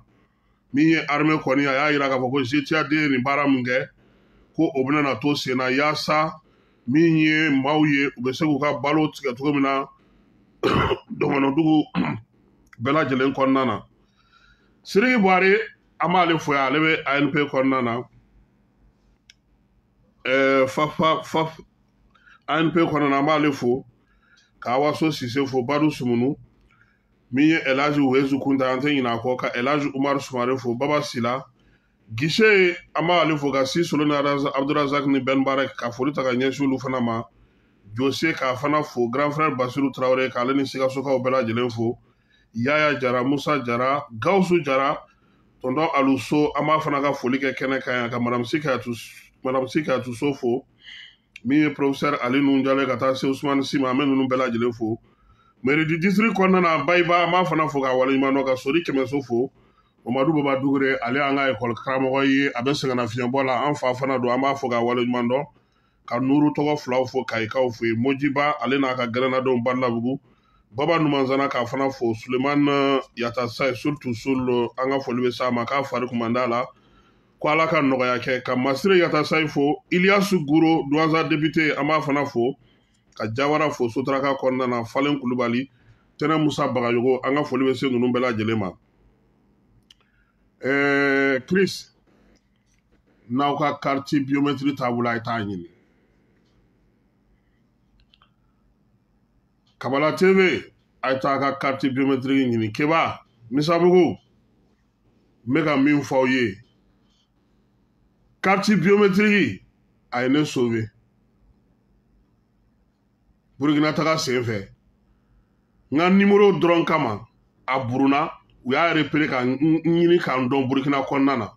Min ye armée kɔni, a y'a yira k'a fɔ ko GTAD ye nin baara min kɛ, ko o bɛna na to sen na, yaasa min ye maaw ye, u bɛ se k'u ka balo tigɛ cogo min na dɔgɔnɔdugu bɛɛ lajɛlen kɔnɔna na. Sidiki Buwari, an b'ale fo yan, ale bɛ ANP kɔnɔna na. Fa fa fa ANP kɔnɔna na, an b'ale fo, ka Awaso Sise fo, Badu Sumunu, min ye Elaji Wezu Kunta, an tɛ ɲinɛ a kɔ, ka Elaji Umaru Sumare fo, Baba Sila Gise, an b'ale fo, ka Si Solo ni Abdurazak ni Ben Barek, ka foli ta ka ɲɛsin olu fana ma. Jose, k'a fana fo, grand frère Basiru Tarawele, k'ale ni Sikasokaw bɛɛ lajɛlen fo, Yaya Jara, Musa Jara, Gawusu Jara, tonton Aluso, an b'a fana ka foli kɛ kɛnɛ kan yan, ka Madame Sikayatu So fo, min ye professeur Ali Nunjale, ka taa se Usumani Sima, an bɛ ninnu bɛɛ lajɛlen fo. Mairie du district kɔnɔna na, Bayiba, an b'a fana fo k'a waleɲuman dɔn, ka Sori Kɛmɛso fo, Mamadu Baba Dugure, ale y'an ka ekɔli karamɔgɔ ye, a bɛ sɛgɛnnafiɲɛbɔ la, an fa fana don, an b'a fo k'a waleɲuman dɔn, ka Nuru tɔgɔ filaw fo, Kayikaw fo yen, Mojiba, ale n'a ka gɛrɛnnadenw Balabugu, Baba Numanzana, k'a fana fo, Sulemani Yatasai, surtout Sul, an ka foli bɛ s'a ma, k'a fari kun man d'a la, ko Ala ka nɔgɔya kɛ, ka Masire Yatasai fo, Iliyasu Guro, Duwanza député, an b'a fana fo, ka Jawara fo Sotaraka kɔnɔna na, Falen Kulubali, Tɛnɛ Musa Bagayogo, an ka foli bɛ se ninnu bɛɛ lajɛlen ma. Chris, n'aw ka carte biométrique t'a bolo, a ye t'a ɲini. Kabala TV, a ye taa ka carte biométrique ɲini. Keba, Misabugu, n bɛ ka min fɔ aw ye, carte biométrique a ye ne sauver Burukina taga sen fɛ. N ka nimoro dɔrɔn kama, a buruna, u y'a repéré ka n ɲini k'an dɔn Burukina kɔnɔna na.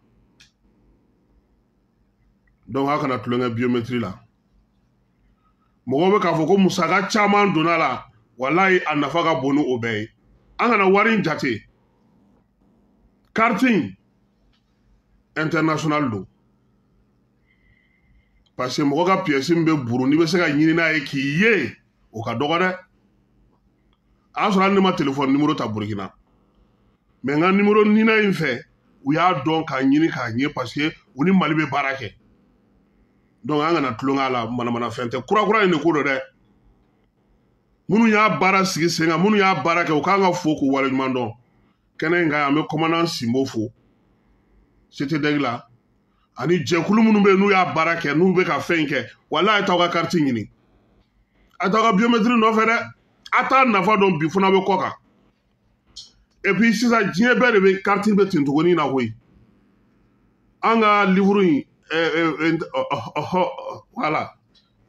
Donc a kana tulonkɛ biométrie la. Mɔgɔw bɛ k'a fɔ ko musaka caman donna la, walayi a nafa ka bon ni o bɛɛ ye. An kana wari in jate. Carte in international don. Parce que mɔgɔ ka pièce min bɛ buru, n'i bɛ se ka ɲini n'a ye k'i ye, o ka dɔgɔ dɛ. A y'a sɔrɔ hali ne ma téléphone numéro ta Burukina. Mais n ka numéro nina in fɛ, u y'a dɔn k'a ɲini k'a ɲɛ, parce que u ni Mali bɛ baara kɛ. Donc an kana tulonkɛ a la, manamanafɛn tɛ. Kura kura in de ko don dɛ. Minnu y'a baara sigi sen kan, minnu y'a baara kɛ, u k'an ka fo k'u waleɲuman dɔn. Kɛnɛ in kan, an bɛ commandant Sinbo fo CTDEG la, ani jɛkulu minnu bɛ yen n'u y'a baara kɛ, n'u bɛ ka fɛn in kɛ, walayi t'aw ka carte ɲini. A t'aw ka biométrie nɔfɛ dɛ, a t'a nafa dɔn bi fana bɛ kɔ kan. Et puis sisan diɲɛ bɛɛ de bɛ carte bɛ ten tuguni na koyi. An ka livre in voilà,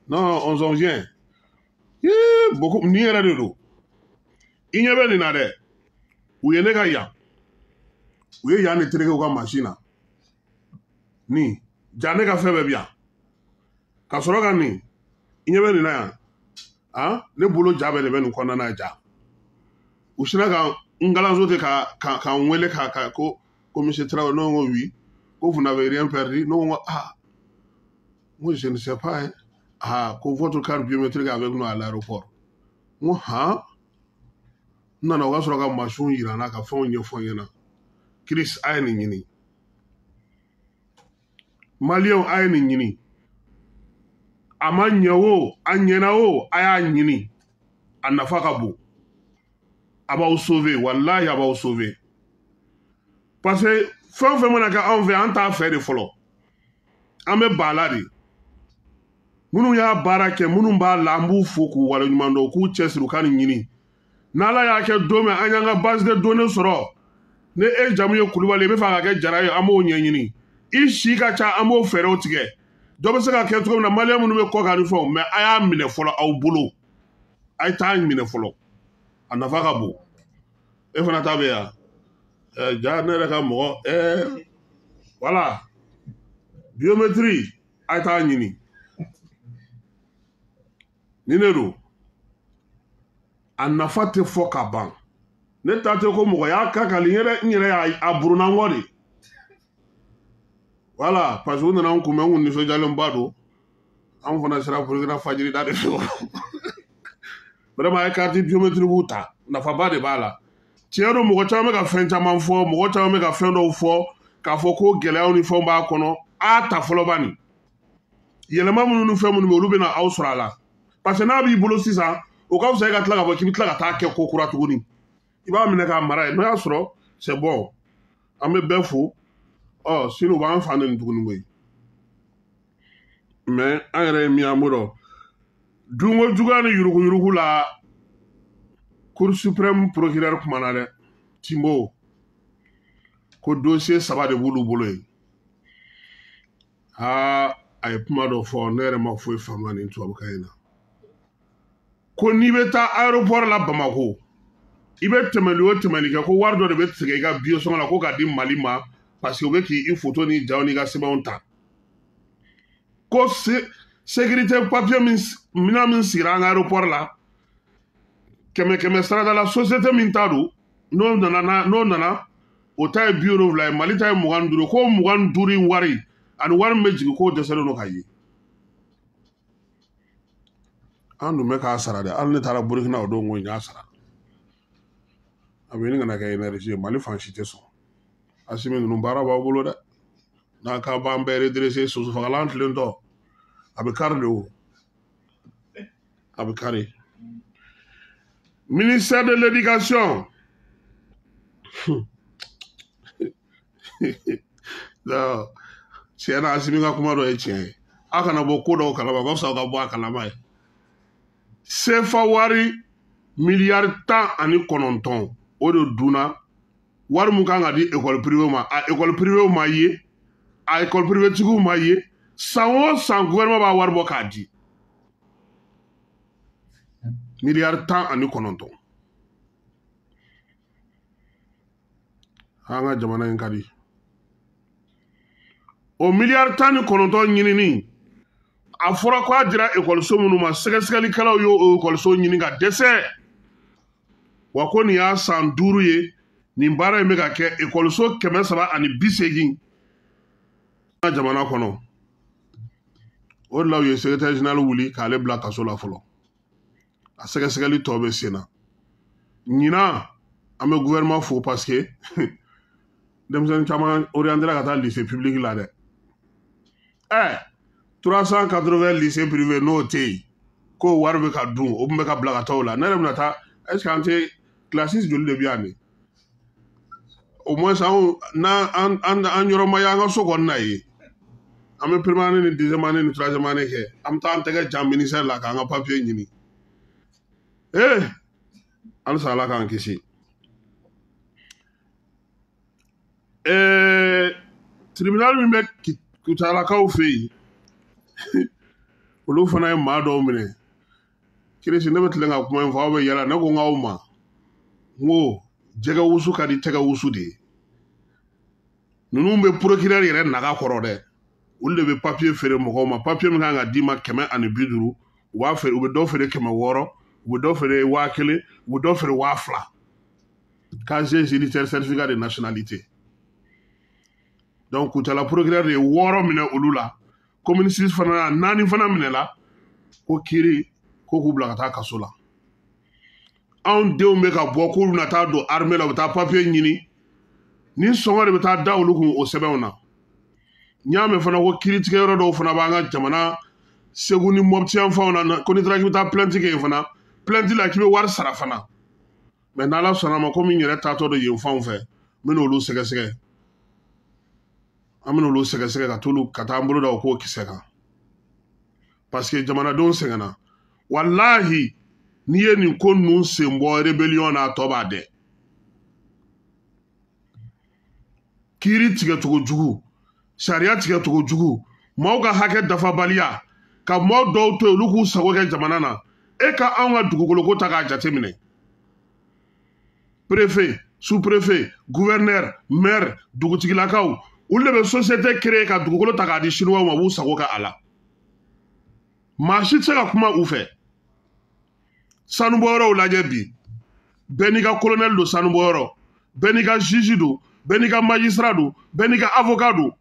non, on s'en vient beaucoup. Nin yɛrɛ de don, i ɲɛ bɛ nin na dɛ. U ye ne ka yan, u ye yan de tereke u ka mansin na. Nin ja ne ka fɛn bɛɛ bi yan ka sɔrɔ ka nin, i ɲɛ bɛ nin na yan. Han, ne bolo ja bɛɛ de bɛ nin kɔnɔna na. Ja u sinna ka n galanso ten ka n wele ka ko monsieur Traoré. Ne ko oui. Ko vous n'avez rien perdu? Ne ko ah, moi je ne sais pas hein. Ah, ko votre carte biométrique avec nous à l'aéroport. N ko han, n nana o ka sɔrɔ ka mansinw yira n na, ka fɛnw ɲɛfɔ n ɲɛna. Chris, a ye nin ɲini. Maliyɛnw, a ye nin ɲini. A ma ɲɛ o, a ɲɛna o, a y'a ɲini, a nafa ka bon. A b'aw sauver, walahi a b'aw sauver, parce que fɛn o fɛn mana kɛ anw fɛ, an t'a fɛ de fɔlɔ, an bɛ ba la de. Minnu y'a baara kɛ, minnu b'a la, an b'u fo k'u waleɲuman dɔn, k'u cɛsiri, u ka nin ɲini. N'Ala y'a kɛ don min an y'an ka base de données sɔrɔ, ni e jamu ye Kulubali, i bɛ fɛ a ka kɛ Jara ye, an b'o ɲɛɲini. I si ka ca, an b'o fɛɛrɛw tigɛ. Dɔ bɛ se ka kɛ cogo min na, maliyɛn minnu bɛ kɔ kan ni fɛnw, mɛ a y'a minɛ fɔlɔ aw bolo, a ye taa minɛ fɔlɔ, a nafa ka bon. E fana ta bɛ yan ja ne yɛrɛ ka mɔgɔ voilà, biométrie, a ye taa ɲini. Ni ne don, a nafa tɛ fɔ ka ban. Ne ta tɛ ko mɔgɔ y'a kakali n yɛrɛ, n yɛrɛ y'a buruna n kɔ de. Voilà, parce que u nana n kunbɛn, n kun nisɔndiyalenba don. Anw fana sera Burukina fajiri da de fɛ. Vraiment, a ye carte biométrique ta, nafaba de b'a la. Tiɲɛ don, mɔgɔ caman bɛ ka fɛn caman fɔ, mɔgɔ caman bɛ ka fɛn dɔw fɔ k'a fɔ ko gɛlɛyaw ni fɛnw b'a kɔnɔ. A ta fɔlɔ ba nin yɛlɛma minnu ni fɛn minnu bɛ, olu bɛ na aw sɔrɔ a la, parce que n'a b'i bolo sisan, o ka fisa e ka tila k'a fɔ k'i bɛ tila ka taa kɛ ko kura tuguni. I b'a minɛ k'a mara yen, n'o y'a sɔrɔ c'est bon. An bɛ bɛɛ fo. Ɔ sini u b'an fa neni tuguni koyi, mais an yɛrɛ ye min ye, an b'o dɔn. Dunko juguya ni yuruguyurugu la, Cour suprême procureur kumana dɛ. Timbo ko dossier 3 de b'olu bolo yen. Aa, a ye kuma dɔ fɔ, ne yɛrɛ ma foyi faamuya nin tubabukan in na. Ko n'i bɛ taa aéroport la Bamako, i bɛ tɛmɛli o tɛmɛli kɛ, ko wari dɔ de bɛ tigɛ i ka billet sɔngɔ la, ko k'a di Mali ma, parce que u bɛ k'i photo ni jaw n'i ka sɛbɛnw ta. Ko sécurité papier min, minɛn min sigira an ka aéroport la, 100 100 sarada la, société min ta don, n'o nana, o ta ye 70 ye, Mali ta ye 25. Ko 25 in wari ani wari min bɛ jigin, k'o dɛsɛlen don ka ye. An dun bɛ k'a sara dɛ. Hali ne taara Burukina o don, ko n y'a sara. A bɛ ɲini ka na kɛ énergie ye. Mali fan si tɛ sɔn. Asimi ninnu, baara b'aw bolo dɛ. N'a k'a b'an bɛɛ redresser, soso fagalan tilentɔ a bɛ kari de, o a bɛ kari. Ministère de l'éducation, non, tiɲɛ na, Asimi ka kuma dɔ ye tiɲɛ ye. A kana bɔ ko dɔw kalama, ka fisa aw ka bɔ a kalama ye. Sefa wari miliyari 19, o de dunna. Wari mun kan ka di école privée ma, a école privée ma ye, a école privée tigiw ma ye. San o san, gouvernement b'a wari bɔ k'a di, miliyari 19. An ka jamana in ka di. O miliyari 19 ɲinini, a fɔra ko a dira ekɔliso minnu ma, sɛgɛsɛgɛlikɛlaw y'o ekɔliso ɲini ka dɛsɛ. Wa ko nin y'a san 5 ye nin baara in bɛ ka kɛ, ekɔliso 380 jamana kɔnɔ. O de la u ye secrétaire général wuli k'ale bila kaso la fɔlɔ, a sɛgɛsɛgɛli tɔ bɛ sen na. Ɲinan, an bɛ gouvernement fo, parce que denmisɛnnin caman orienté ka taa lycée public la dɛ. 380 lycée privé, n'o tɛ yen, k'o wari bɛ ka dun, o tun bɛ ka bila ka taa o la. Ne yɛrɛ bɛna taa, est ce que an tɛ kilasi joli de bɛ yan de? Au moins anw n'an an yɔrɔ ma y'an ka so kɔni na ye, an bɛ première année ni deuxième année ni troisième année kɛ, an bɛ taa an tɛgɛ jan ministère la k'an ka papier ɲini. Ee halisa Ala k'an kisi. Tribunal min bɛ Kutalakaw fɛ yen, olu fana ye maa dɔw minɛ. Kirisi, ne bɛ tilen ka kuma in fɔ, aw bɛ yɛlɛ. Ne ko n k'aw ma, n ko jɛgɛ wusu ka di tɛgɛ wusu de ye. Ninnu bɛ procureur yɛrɛ naga kɔrɔ dɛ. Olu de bɛ papier feere mɔgɔw ma. Papier min kan ka d'i ma 150, u b'a feere, u bɛ dɔ feere 600, u bɛ dɔ feere 1000, u bɛ dɔ feere 2000. Casier judiciaire, certificat de nationalité. Donc Kutala procureur de ye 6 minɛ olu la. Commune 6 fana 4 fana minɛ la. Ko kiiri ko k'u bila ka taa kaso la. Anw denw bɛ ka bɔ k'olu bɛna taa don armée la, u bɛ taa papier ɲini. Ni sɔngɔ de bɛ taa da olu kun o sɛbɛnw na. N y'a mɛn fana ko kiiritigɛyɔrɔ dɔw fana b'an ka jamana Segu ni Mɔpiti yan fanw na, ko n'i taara k'i bɛ taa plainte kɛ yen fana, plainte la k'i bɛ wari sara fana. Mais n'Ala sɔnna a ma, komi n yɛrɛ taatɔ don yen fanw fɛ, n bɛna olu sɛgɛsɛgɛ. An bɛna olu sɛgɛsɛgɛ ka t'olu ka taa an bolo da o k'o kisɛ kan. Parce que jamanadenw sɛgɛnna. Walahi, n'i ye nin ko ninnu sen bɔ rébellion na, a tɔ b'a dɛ. Kiiri tigɛcogo jugu, sariya tigɛcogo jugu, maaw ka hakɛ dafabaliya, ka maaw dɔw to yen olu k'u sago kɛ jamana na. E ka anw ka dugukoloko ta k'a jateminɛ. Préfet, sous-préfet, gouverneur, maire, dugutigilakaw, olu de bɛ société créer ka dugukolo ta k'a di chinois ma, u b'u sago kɛ a la. Maa si tɛ se ka kuma u fɛ. Sanubɔyɔrɔw lajɛ bi, bɛɛ n'i ka colonel don sanubɔyɔrɔ, bɛɛ n'i ka juge don, bɛɛ n'i ka magistrat don, bɛɛ n'i ka avocat don.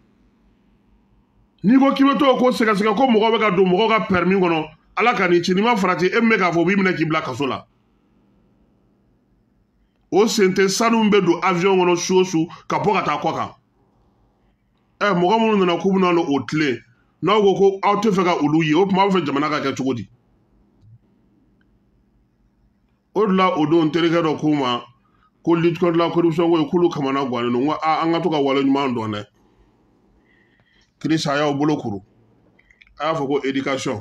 N'i ko k'i bɛ t'o ko sɛgɛsɛgɛ ko mɔgɔ bɛ ka don mɔgɔw ka permis kɔnɔ, Ala ka n'i ci, n'i ma farati e min bɛ k'a fɔ u b'i minɛ k'i bila kaso la. O sen tɛ sanu min bɛ don avion kɔnɔ su o su ka bɔ ka taa kɔ kan. Mɔgɔ minnu nana k'u bɛna o tilen, n'aw ko ko aw tɛ fɛ ka olu ye, o tuma aw bɛ fɛ jamana ka kɛ cogo di? O de la o don terikɛ dɔ k'u ma ko lutte contre la corruption ko ye k'olu kamana gannen don. N ko aa, an ka to ka wale ɲuman dɔn dɛ. Kirisa, a y'aw bolo kuru, a y'a fɔ ko éducation,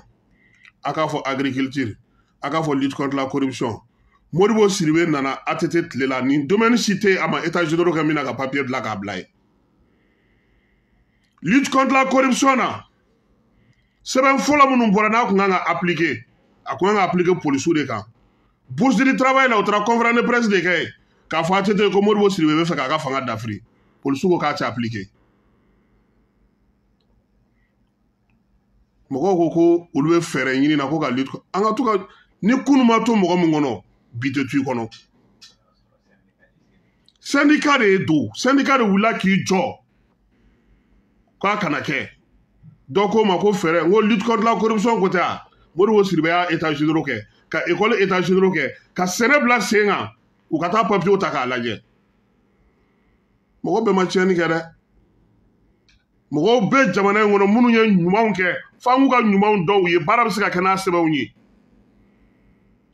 a k'a fɔ agriculture, a k'a fɔ lutte contre la corruption. Modibo Sidibe nana ATT tile la, nin domaine si tɛ yen a ma état généraux kɛ min na ka papier dilan k'a bila yen. Lutte contre la corruption na, sɛbɛn fɔlɔ minnu bɔra n'a kun kan ka appliquer, a kun kan ka appliquer polisiw de kan. Bourse du travail la, u taara conférence de presse de kɛ yen k'a fɔ ATT ko Modibo Sidibe bɛ fɛ k'a ka fanga dafiri. Polisiw ko k'a tɛ appliquer. Mɔgɔw ko ko olu bɛ fɛɛrɛ ɲini na ko ka lutte, an ka to ka ni kunun ma to mɔgɔ min kɔnɔ, bi tɛ to i kɔnɔ. Syndicat de ye don, syndicat de wulila k'i jɔ k'a kana kɛ. Dɔ ko ma ko fɛɛrɛ, n ko lutte contre la corruption ko tɛ wa? Modibo Sidibe y'a état généraux kɛ, ka école état généraux kɛ, ka sɛnɛ bila sen kan, u ka taa papiyew ta k'a lajɛ. Mɔgɔ bɛɛ ma tiɲɛni kɛ dɛ. Mɔgɔw bɛ jamana in kɔnɔ minnu ye ɲumanw kɛ, f'an k'u ka ɲumanw dɔn u ye, baara bɛ se ka kɛ n'a sɛbɛnw ye.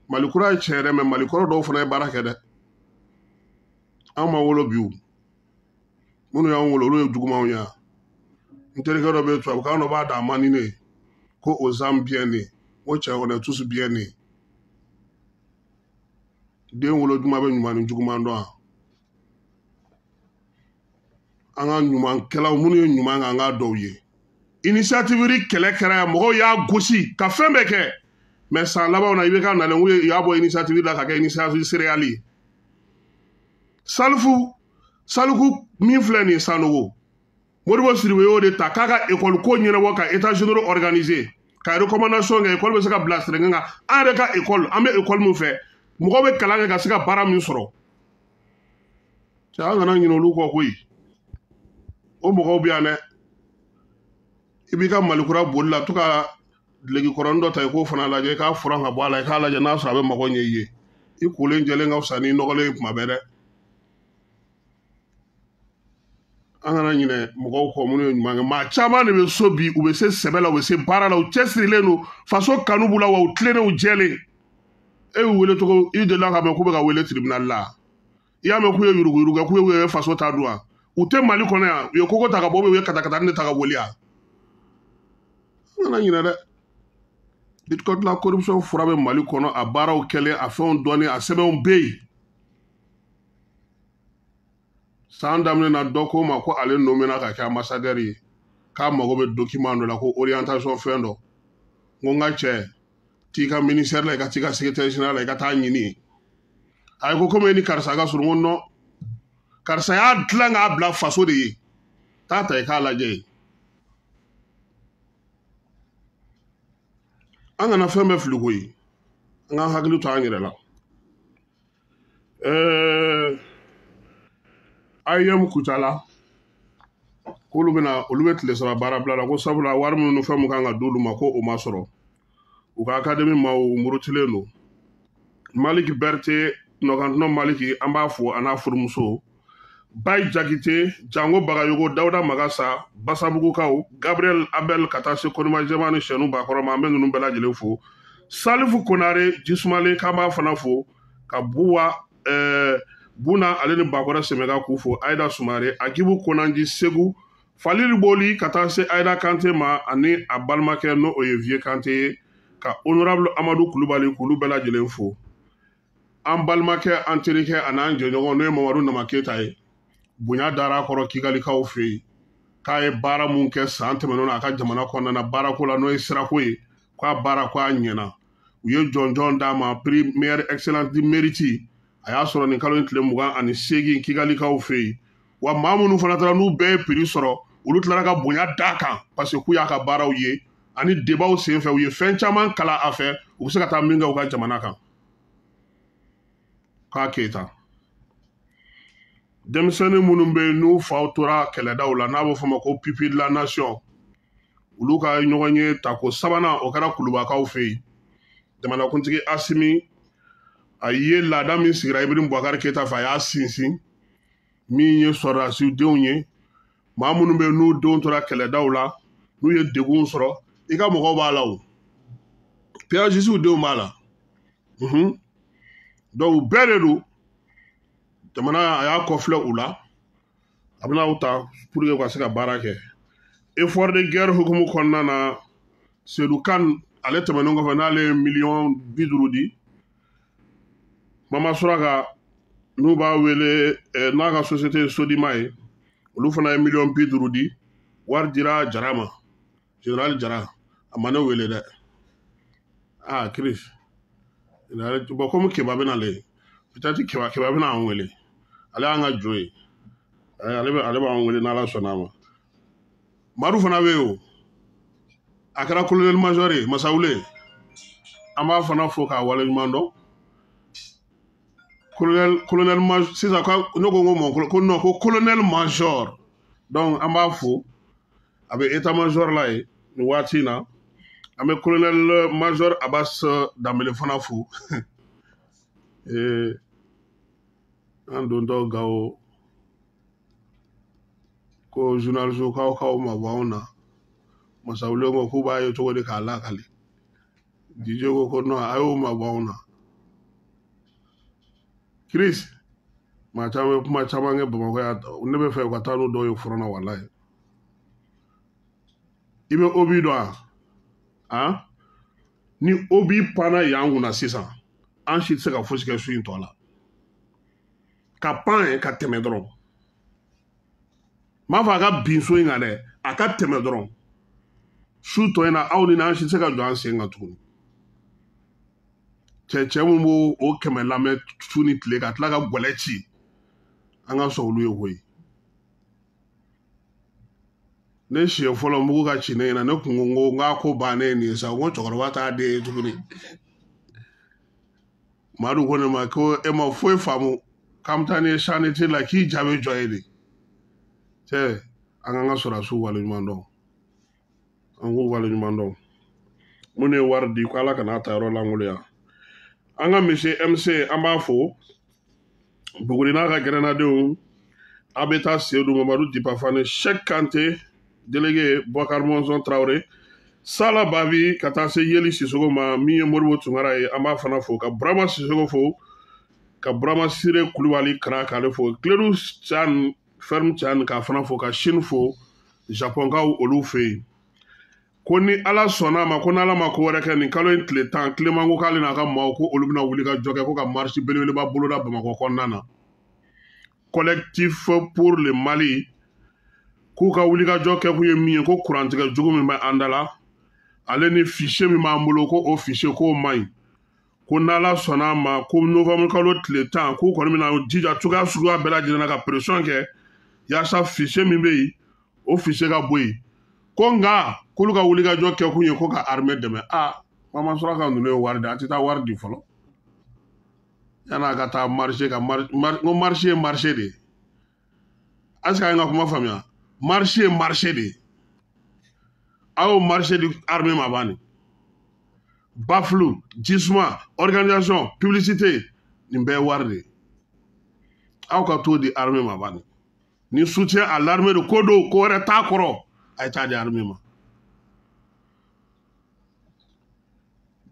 Mali kura ye tiɲɛ yɛrɛ, mɛ Mali kɔrɔ dɔw fana ye baara kɛ dɛ. Anw ma wolo bi o, minnu y'anw wolo olu ye jugumanw ye. N terikɛ dɔ bɛ yen, tubabukan dɔ b'a da a man di ne ye, ko aux âmes bien nées. N ko cɛ, on est tous bien nés. Den wolo juma bɛ ɲuman ni juguman dɔn wa? An ka ɲumankɛlaw minnu ye ɲuman kɛ, an k'a dɔw ye. Initiative kɛlɛ kɛra yan, mɔgɔw y'a gosi ka fɛn bɛɛ kɛ. Mais san labanw na, i bɛ ka nalen, u y'a bɔ initiative la ka kɛ initiative céréale ye. Salifu min filɛ nin ye Sanogo, Modibo Sidibe y'o de ta k'a ka école ko ɲɛnabɔ, ka état généraux organiser, ka recommandation kɛ, école bɛ se ka bila sɛnɛkɛ kan. An yɛrɛ ka école, an bɛ école min fɛ, mɔgɔw bɛ kalan kɛ ka se ka baara min sɔrɔ. Cɛ, an kana ɲinɛ olu kɔ koyi. O mɔgɔw bɛ yan dɛ. I b'i ka malikura boli la, to ka duloki kɔrɔnin dɔ ta, i k'o fana lajɛ, i k'a furan ka bɔ a la, i k'a lajɛ n'a sɔrɔ a bɛ mago ɲɛ i ye. I kolen jɛlen ka fisa n'i nɔgɔlen ye kuma bɛɛ dɛ. An kana ɲinɛ mɔgɔw kɔ minnu ye ɲuman kɛ. Maa caman de bɛ so bi, u bɛ se sɛbɛ la, u bɛ se baara la, u cɛsirilen don, faso kanu b'u la, wa u tilennen, u jɛlen. E y'u wele cogo, i delila ka mɛn k'u bɛ ka wele tribunal la. I y'a mɛn k'u ye yuruguyurugu kɛ, k'u ye faso ta dun wa? U tɛ Mali kɔnɔ yan, u ye koko ta ka bɔ, u ye katakatani de ta ka boli yan. An kana ɲinɛ dɛ. Lutte contre la corruption fura bɛ Mali kɔnɔ, a baaraw kɛlen, a fɛnw dɔnnen, a sɛbɛnw bɛ yen. San daminɛ na dɔ ko ma ko ale nommé ka kɛ ambassadeur ye, k'a mago bɛ document dɔ la, ko orientation fɛn dɔ. N ko n ka cɛ, t'i ka ministère la, i ka t'i ka secrétaire général la, i ka taa ɲini. A ye ko komi e ni karisa ka surun, n ko non, karisa y'a dilan k'a bila faso de ye, taa ta i k'a lajɛ yen. An kana fɛn bɛɛ fili koyi, an k'an hakili to an yɛrɛ la. AEM Kucala k'olu bɛna, olu bɛ tile 3 baara bila la, ko sabula wari minnu ni fɛn mun kan ka d'olu ma ko o ma sɔrɔ. U ka académie maaw murutilen don. Maliki Berete, Nɔkantɔnɔ Maliki, an b'a fo a n'a furumuso. Bayi Jakite, Jango Bagayogo, Dawuda Magasa, Basabugukaw, Gabriel Abel ka taa se Konima Jɛma ni Sɛnu Bakɔrɔ ma, an bɛ ninnu bɛɛ lajɛlen fo. Salifu Konare, Jisumale, k'an b'a fana fo. Ka Buwa, Buna ale ni Bakɔrɔ Sɛmɛka k'u fo. Ayida Sumare, Agibu Konanji Segu, Falili Boli ka taa se Ayida Kante ma ani a balimakɛ n'o o ye Vieux Kante ye, ka honorable Amadu Kulubali k'olu bɛɛ lajɛlen fo. An balimakɛ, an terikɛ an'an jɛɲɔgɔn n'o ye Mamadu Nama Keyita ye, bonya dara a kɔrɔ Kigalikaw fɛ yen, k'a ye baara mun kɛ san tɛmɛnenw na a ka jamana kɔnɔna na baarako la, n'o ye sirako ye, k'a baara ko a ɲɛna. U ye jɔnjɔn d'a ma, prix meilleur excellence du mérite, a y'a sɔrɔ nin kalo in tile 28 Kigalikaw fɛ yen. Wa maa minnu fana taara n'u bɛɛ ye prix sɔrɔ, olu tilara ka bonya d'a kan parce que k'u y'a ka baaraw ye, ani débatw senfɛ u ye fɛn caman kalan a fɛ, u bɛ se ka taa min kɛ u ka jamana kan. K'a Keyita, denmisɛnnin minnu bɛ yen n'u faw tora kɛlɛdaw la, n'a bɛ fɔ o ma ko pupille de la nation, olu ka ɲɔgɔn ye tako sabanan o kɛra Kulubakaw fɛ yen. Jamanakuntigi Asimi a ye laada min sigira Ibrahim Boubacar Keita fɛ, a y'a sinsin, min ye sɔrɔdasiw denw ye, maa minnu bɛ yen n'u denw tora kɛlɛdaw la, n'u ye degun sɔrɔ, i ka mɔgɔw b'a la o, PAJSiw denw b'a la. Donc u bɛɛ de don, jamana a y'a kɔfilɛ u la, a bɛna u ta pour que u ka se ka baara kɛ. Effort de guerre hukumu kɔnɔna na, Seydou Kane ale tɛmɛnen kɔfɛ n'ale ye 50 millions di, Mama Suraka n'u b'a wele n'a ka société ye Sodima ye, olu fana ye 50 millions di. Wari dira Jara ma, général Jara, a ma ne wele dɛ. Ah Chris, bon komi Keba bɛ nalen, peut-être Keba bɛna an wele, ale y'an ka jo ye, ale b'an wele n'Ala sɔnna a ma. Madu fana bɛ yen o, a kɛra colonel major ye, Masawule, an b'a fana fo k'a waleɲuman dɔn. Colonel major sisan, ne ko n ko ko non, ko colonel major, donc an b'a fo, a bɛ état major la yen nin waati in na. An bɛ colonel major Abbas Danbele fana fo. An dontɔ Gawo ko journaliste k'aw k'aw ma bɔ anw na, Masawule ko k'u b'a ye cogo di k'a lakali, DJ ko ko non, a y'o ma bɔ anw na. Chris, maa caman bɛ kuma caman kɛ Bamakɔ yan, ne bɛ fɛ u ka taa n'u dɔw ye front na walayi. I bɛ obi dɔn wa? Han, ni obi panna yan kunna sisan, an si tɛ se ka fosi kɛ su in tɔ la. Ka pan yen ka tɛmɛ dɔrɔn. N m'a fɔ a ka bin so in kan dɛ, a ka tɛmɛ dɔrɔn. Su tɔ in na aw ni n'an si tɛ se ka jɔ an sen kan tuguni. Cɛ mun b'o o kɛmɛ lamɛn su ni tile ka tila ka gɛlɛ ci, an ka sɔn olu ye koyi. Ne siɲɛ fɔlɔ mugu ka ci ne ɲɛna, ne kun ko n k'a ko bannen ye nin ye sa, n ko cɛkɔrɔba t'a den ye tuguni. Madu ko ne ma ko e ma foyi faamu, k'an bɛ taa n'i ye sanité la, k'i ja bɛ jɔ yen de. Cɛ, an k'an ka sɔrɔdasiw waleɲuman dɔn, an k'u waleɲuman dɔn. Minnu ye wari di, ko Ala kana ta yɔrɔ lankolon. An ka monsieur MC, an b'a fo, Buguri n'a ka gɛrɛnnadenw, a bɛ taa Seydou Mamadu Dipafane, Cheikh Kante délégué, Boubacar Monzon Traoré, Sala Babi, ka taa se Yeli Sisoko ma, min ye Moribo Tunkara ye, an b'a fana fo, ka Burama Sisoko fo, ka Burama Sire Kulubali Kara k'ale fo, Kiledu Can Ferme Can k'a fana fo, ka Chine fo, Japonkaw olu fɛ yen. Ko ni Ala sɔnna a ma, ko n'Ala ma ko wɛrɛ kɛ nin kalo in tile 10, Clément ko k'ale n'a ka maaw ko olu bɛna wuli ka jɔ kɛ ko ka marche belebeleba boloda Bamakɔ kɔnɔna na. Collectif pour le Mali k'u ka wuli ka jɔ kɛ kun ye min ye, ko kurantigɛ jugu min bɛ an da la, ale ni fichier min b'an bolo ko o fichier k'o man ɲi, ko n'Ala sɔnna a ma ko novembre kalo tile 10 k'u kɔni bɛna jija cogoya suguya bɛɛ lajɛlen na ka pression kɛ yaasa fichier min bɛ yen o fichier ka bɔ yen. Ko nka k'olu ka wulikajɔ kɛ kun ye ko ka armée dɛmɛ. A Mama Suraka ninnu ye wari di, a tɛ taa wari di fɔlɔ yan'a ka taa marché ka n ko marché ye marché de ye. Est-ce que a ye n ka kuma faamuya? Marché ye marché de ye. A y'o marché di armée ma ban baffle, jisuma, organisation, publicité, nin bɛɛ ye wari de ye. Aw ka t'o di armée ma ban ni soutien à l'armée de ko don, ko wɛrɛ t'a kɔrɔ, a ye taa di armée ma.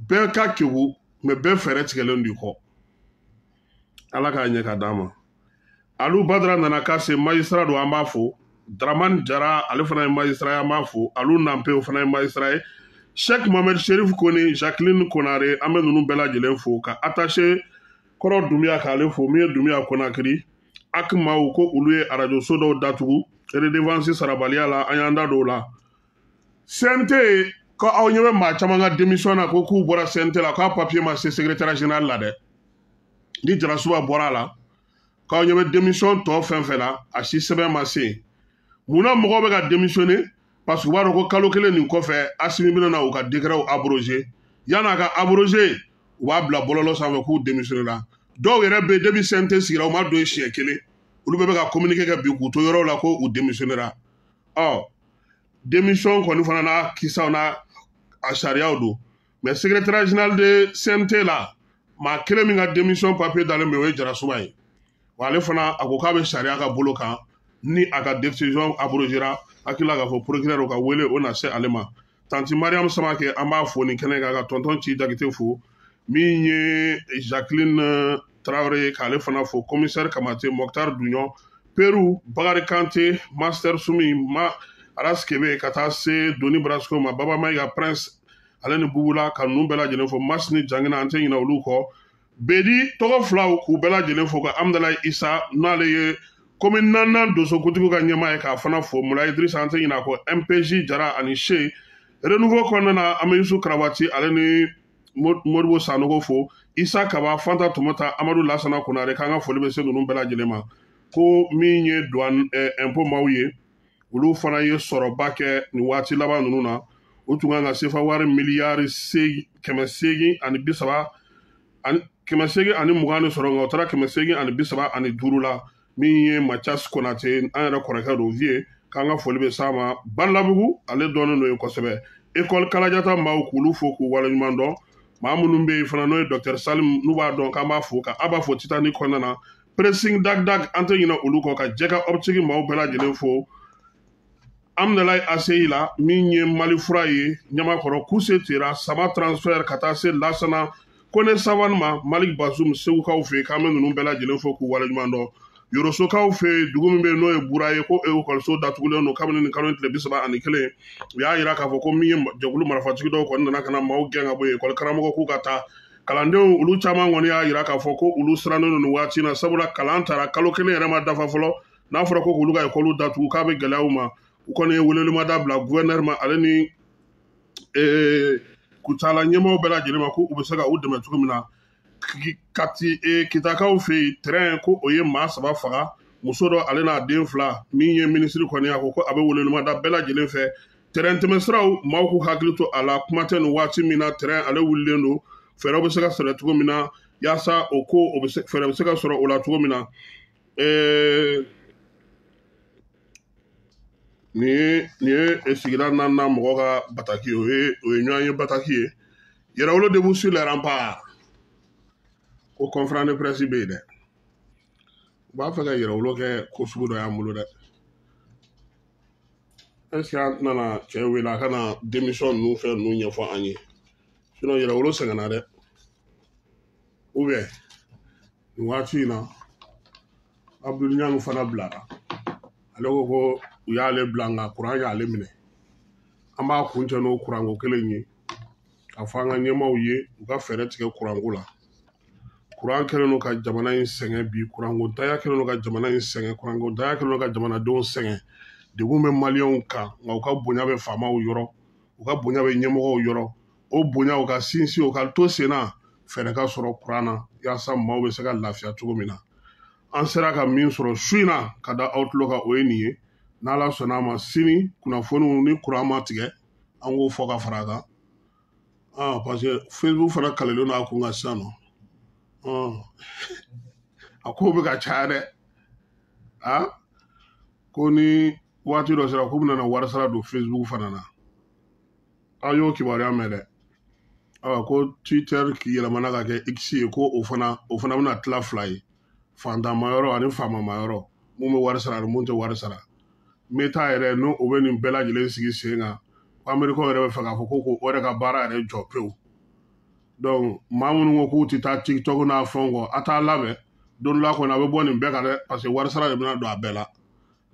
Bɛɛ ka kegu, mɛ bɛɛ fɛɛrɛ tigɛlen don i kɔ. Ala k'a ɲɛ ka d'an ma. Alu Badara nana ka se magistrat don, an b'a fo. Dramane Jara ale fana ye magistrat ye, an b'a fo. Alu Nampe o fana ye magistrat ye. Cheikh Mohamed Sherif Kone, Jacqueline Konare, an bɛ ninnu bɛɛ lajɛlen fo. Ka attaché kɔrɔ Dunbiya k'ale fo, min ye Dunbiya Konakiri. Akimaw ko olu ye arajo so dɔw datugu redevance sarabaliya la, an y'an da don o la. CNT ko aw ɲɛ bɛ maa caman ka démission na ko k'u bɔra CNT la, k'a papier ma se secrétaire général la dɛ. Ni Jarasuba bɔra a la, k'aw ɲɛ bɛ démission tɔ fɛn fɛn la, a si sɛbɛn ma se yen. Munna mɔgɔw bɛ ka démissionner? Parce que u b'a dɔn ko kalo kelen nin kɔfɛ Asimi bɛna na u ka décret abrogé. Yan'a ka abrogé, u b'a bila bɔlɔlɔ sanfɛ k'u démissionner la. Dɔw yɛrɛ bɛ yen depuis CNT sigira u ma don yen siɲɛ kelen, olu bɛɛ bɛ ka communiqué kɛ bi k'u to yɔrɔw la ko u démissionner la. Ɔ démission kɔni fana n'a kisaw n'a a sariyaw don, mais secrétaire général de CNT la, maa kelen min ka démission papier dalen bɛ, o ye Jarasuba ye. Wa ale fana a ko k'a bɛ sariya ka bolo kan, ni a ka décision abrogera, hakili la k'a fɔ procureur ka wele o na se ale ma. Tanti Mariam Samake, an b'a fo nin kɛnɛ kan, ka tonton Ci Jakite fo, min ye Jacqueline Traoré k'ale fana fo, commissaire Kamate, Mokhtar Dugnon, Peru, Bakari Kante, Master Sumi, Ma Aras Kebe, ka taa se Doni Brasco ma, Baba Mayiga Prince ale ni Bubula, ka ninnu bɛɛ lajɛlen fo. Mas ni Jangina, an tɛ ɲinɛ olu kɔ. Bedi tɔgɔ filaw k'u bɛɛ lajɛlen fo, ka Amudalayi Isa n'ale ye komi naaninan dosokutigiw ka ɲɛmaa ye k'a fana fo. Mula Idrissa, an tɛ ɲinɛ a kɔ. MPJ Jara ani Se Renouveau kɔnɔna na, an bɛ Yusu Karabati ale ni Modibo Sanogo fo, Isa Kaba, Fanta Tumata, Amadu Lasana Konare, k'an ka foli bɛ se ninnu bɛɛ lajɛlen ma. Ko min ye douane impôt maaw ye, olu fana ye sɔrɔba kɛ nin waati laban ninnu na. U tun kan ka sefa wari miliyari 830 ani 820 de sɔrɔ, nka o taara 835 la. Min ye Mathias Konate, an yɛrɛ kɔrɔkɛ don vie, k'an ka foli bɛ s'a ma. Balabugu ale dɔnnen don yen kosɛbɛ. École Kalajata maaw k'olu fo k'u waleɲuman dɔn. Maa minnu bɛ yen fana n'o ye docteur Salim, n'u b'a dɔn k'an b'a fo, ka a b'a fo Titanic kɔnɔna na. Pressing dag dag, an tɛ ɲinɛ olu kɔ, ka jɛ ka optique maaw bɛɛ lajɛlen fo. Amdalayi ACI la, min ye Mali fura ye Ɲamakɔrɔ, Kuse Tera, Sama transfert, ka taa se Lasana Kone Savane ma, Malik Bazum Segukaw fɛ yen, k'an bɛ ninnu bɛɛ lajɛlen fo k'u waleɲuman dɔn. Yorosokaw fɛ yen, dugu min bɛ yen n'o ye Bura ye, ko ekɔliso datugulen don kabini nin kalo in tile 31. U y'a jira k'a fɔ ko min ye jɛkulu marifatigi dɔw kɔni nana ka na maaw gɛn ka bɔ yen, ekɔli karamɔgɔ k'u ka taa. Kalandenw olu caman kɔni y'a jira k'a fɔ ko olu sirannen don nin waati in na, sabula kalan taara kalo kelen yɛrɛ ma dafa fɔlɔ. N'a fɔra ko k'olu ka ekɔliw datugu k'a bɛ gɛlɛya u ma. U kɔni ye welewelemada bila gouverneur ma ale ni Kucala ɲɛmaaw bɛɛ lajɛlen ma, ko u bɛ se ka u dɛmɛ cogo min na. Kati Kitakaw fɛ yen, train ko o ye maa 3 faga, muso dɔ ale n'a den 2. Min ye minisiri kɔni a ko ko a bɛ welewelemada bɛɛ lajɛlen fɛ. Train tɛmɛsiraw maaw k'u hakili to a la, kuma tɛ nin waati min na train ale wulilen don, fɛɛrɛw bɛ se ka sɔrɔ cogo min na yaasa o ko o bɛ se, fɛɛrɛ bɛ se ka sɔrɔ o la cogo min na. Nin ye sigida naaninan mɔgɔ ka bataki ye, o ye ɲɔgɔn ye bataki ye. Yɛrɛwolo debout sur les remparts, ko conférence de presse bɛ yen dɛ. U b'a fɛ ka yɛrɛwolo kɛ ko sugu dɔ y'an bolo dɛ. Est-ce que an tɛna na cɛ wele a ka na démission ninnu fɛn ninnu ɲɛfɔ an ye? Sinon yɛrɛwolo sɛgɛnna dɛ. Ou bien nin waati in na Abdul Ɲangi fana bilara. Ale ko ko u y'ale bila nka kuran y'ale minɛ. An b'a kuncɛ n'o kuranko kelen ye, k'a fɔ an ka ɲɛmaaw ye u ka fɛɛrɛ tigɛ kuranko la. Kuran kɛlen don ka jamana in sɛgɛn bi, kuranko ntanya kɛlen don ka jamana in sɛgɛn, kuranko ntanya kɛlen don ka jamanadenw sɛgɛn. Degun bɛ maliyɛnw kan, nka u ka bonya bɛ faamaw yɔrɔ, u ka bonya bɛ ɲɛmɔgɔw yɔrɔ. O bonya, u ka sinsin, u ka to sen na, fɛɛrɛ ka sɔrɔ kuran na yaasa maaw bɛ se ka lafiya cogo min na. An sera ka min sɔrɔ su in na ka da aw tulo kan, o ye nin ye. N'Ala sɔnna a ma, sini kunnafoniw ni kuran ma tigɛ, an k'o fɔ ka fara a kan. Parce que Facebook fana kalelen don a kun kan sisan nɔ. A kow bɛ ka caya dɛ. Ko ni waati dɔ sera k'u bɛna wari sara don Facebook fana na. Aw y'o kibaruya mɛn dɛ. Ko Twitter yɛlɛmana ka kɛ X ye, ko o fana bɛna tila fila ye, fantanma yɔrɔ ani faamama yɔrɔ, mun bɛ wari sara ani mun tɛ wari sara. Meta yɛrɛ n'o o bɛ nin bɛɛ lajɛlen sigi sen kan, ko Amerikɛnw yɛrɛ bɛ fɛ k'a fɔ ko k'o yɛrɛ ka baara yɛrɛ jɔ pewu. Donc maa minnu ko k'u tɛ taa TikTok n'a fɛnw kɔ, a t'a labɛn don dɔ la kɔni, a bɛ bɔ nin bɛɛ kan dɛ, parce que wari sara de bɛna don a bɛɛ la.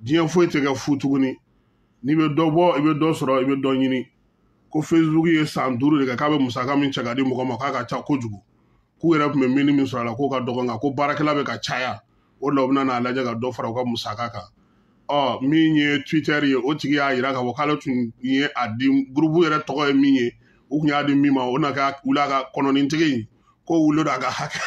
Diɲɛ foyi tɛ kɛ fu tuguni. N'i bɛ dɔ bɔ, i bɛ dɔ sɔrɔ, i bɛ dɔ ɲini. Ko Facebook ye san 5 de kɛ k'a bɛ musaka min cɛ ka di mɔgɔ ma, k'a ka ca kojugu. K'u yɛrɛ tun bɛ min sɔrɔ a la, k'o ka dɔgɔ, nka ko baarakɛla bɛ ka caya. O de la u bɛna n'a lajɛ ka dɔ fara u ka musaka kan. Min ye Twitter ye, o tigi y'a yira k'a fɔ k'ale tun ye a di groupe yɛrɛ tɔgɔ ye min ye, u tun y'a di min ma, o na kɛ wuli a ka kɔnɔnintigi in, k'o wuli don a ka hakɛ.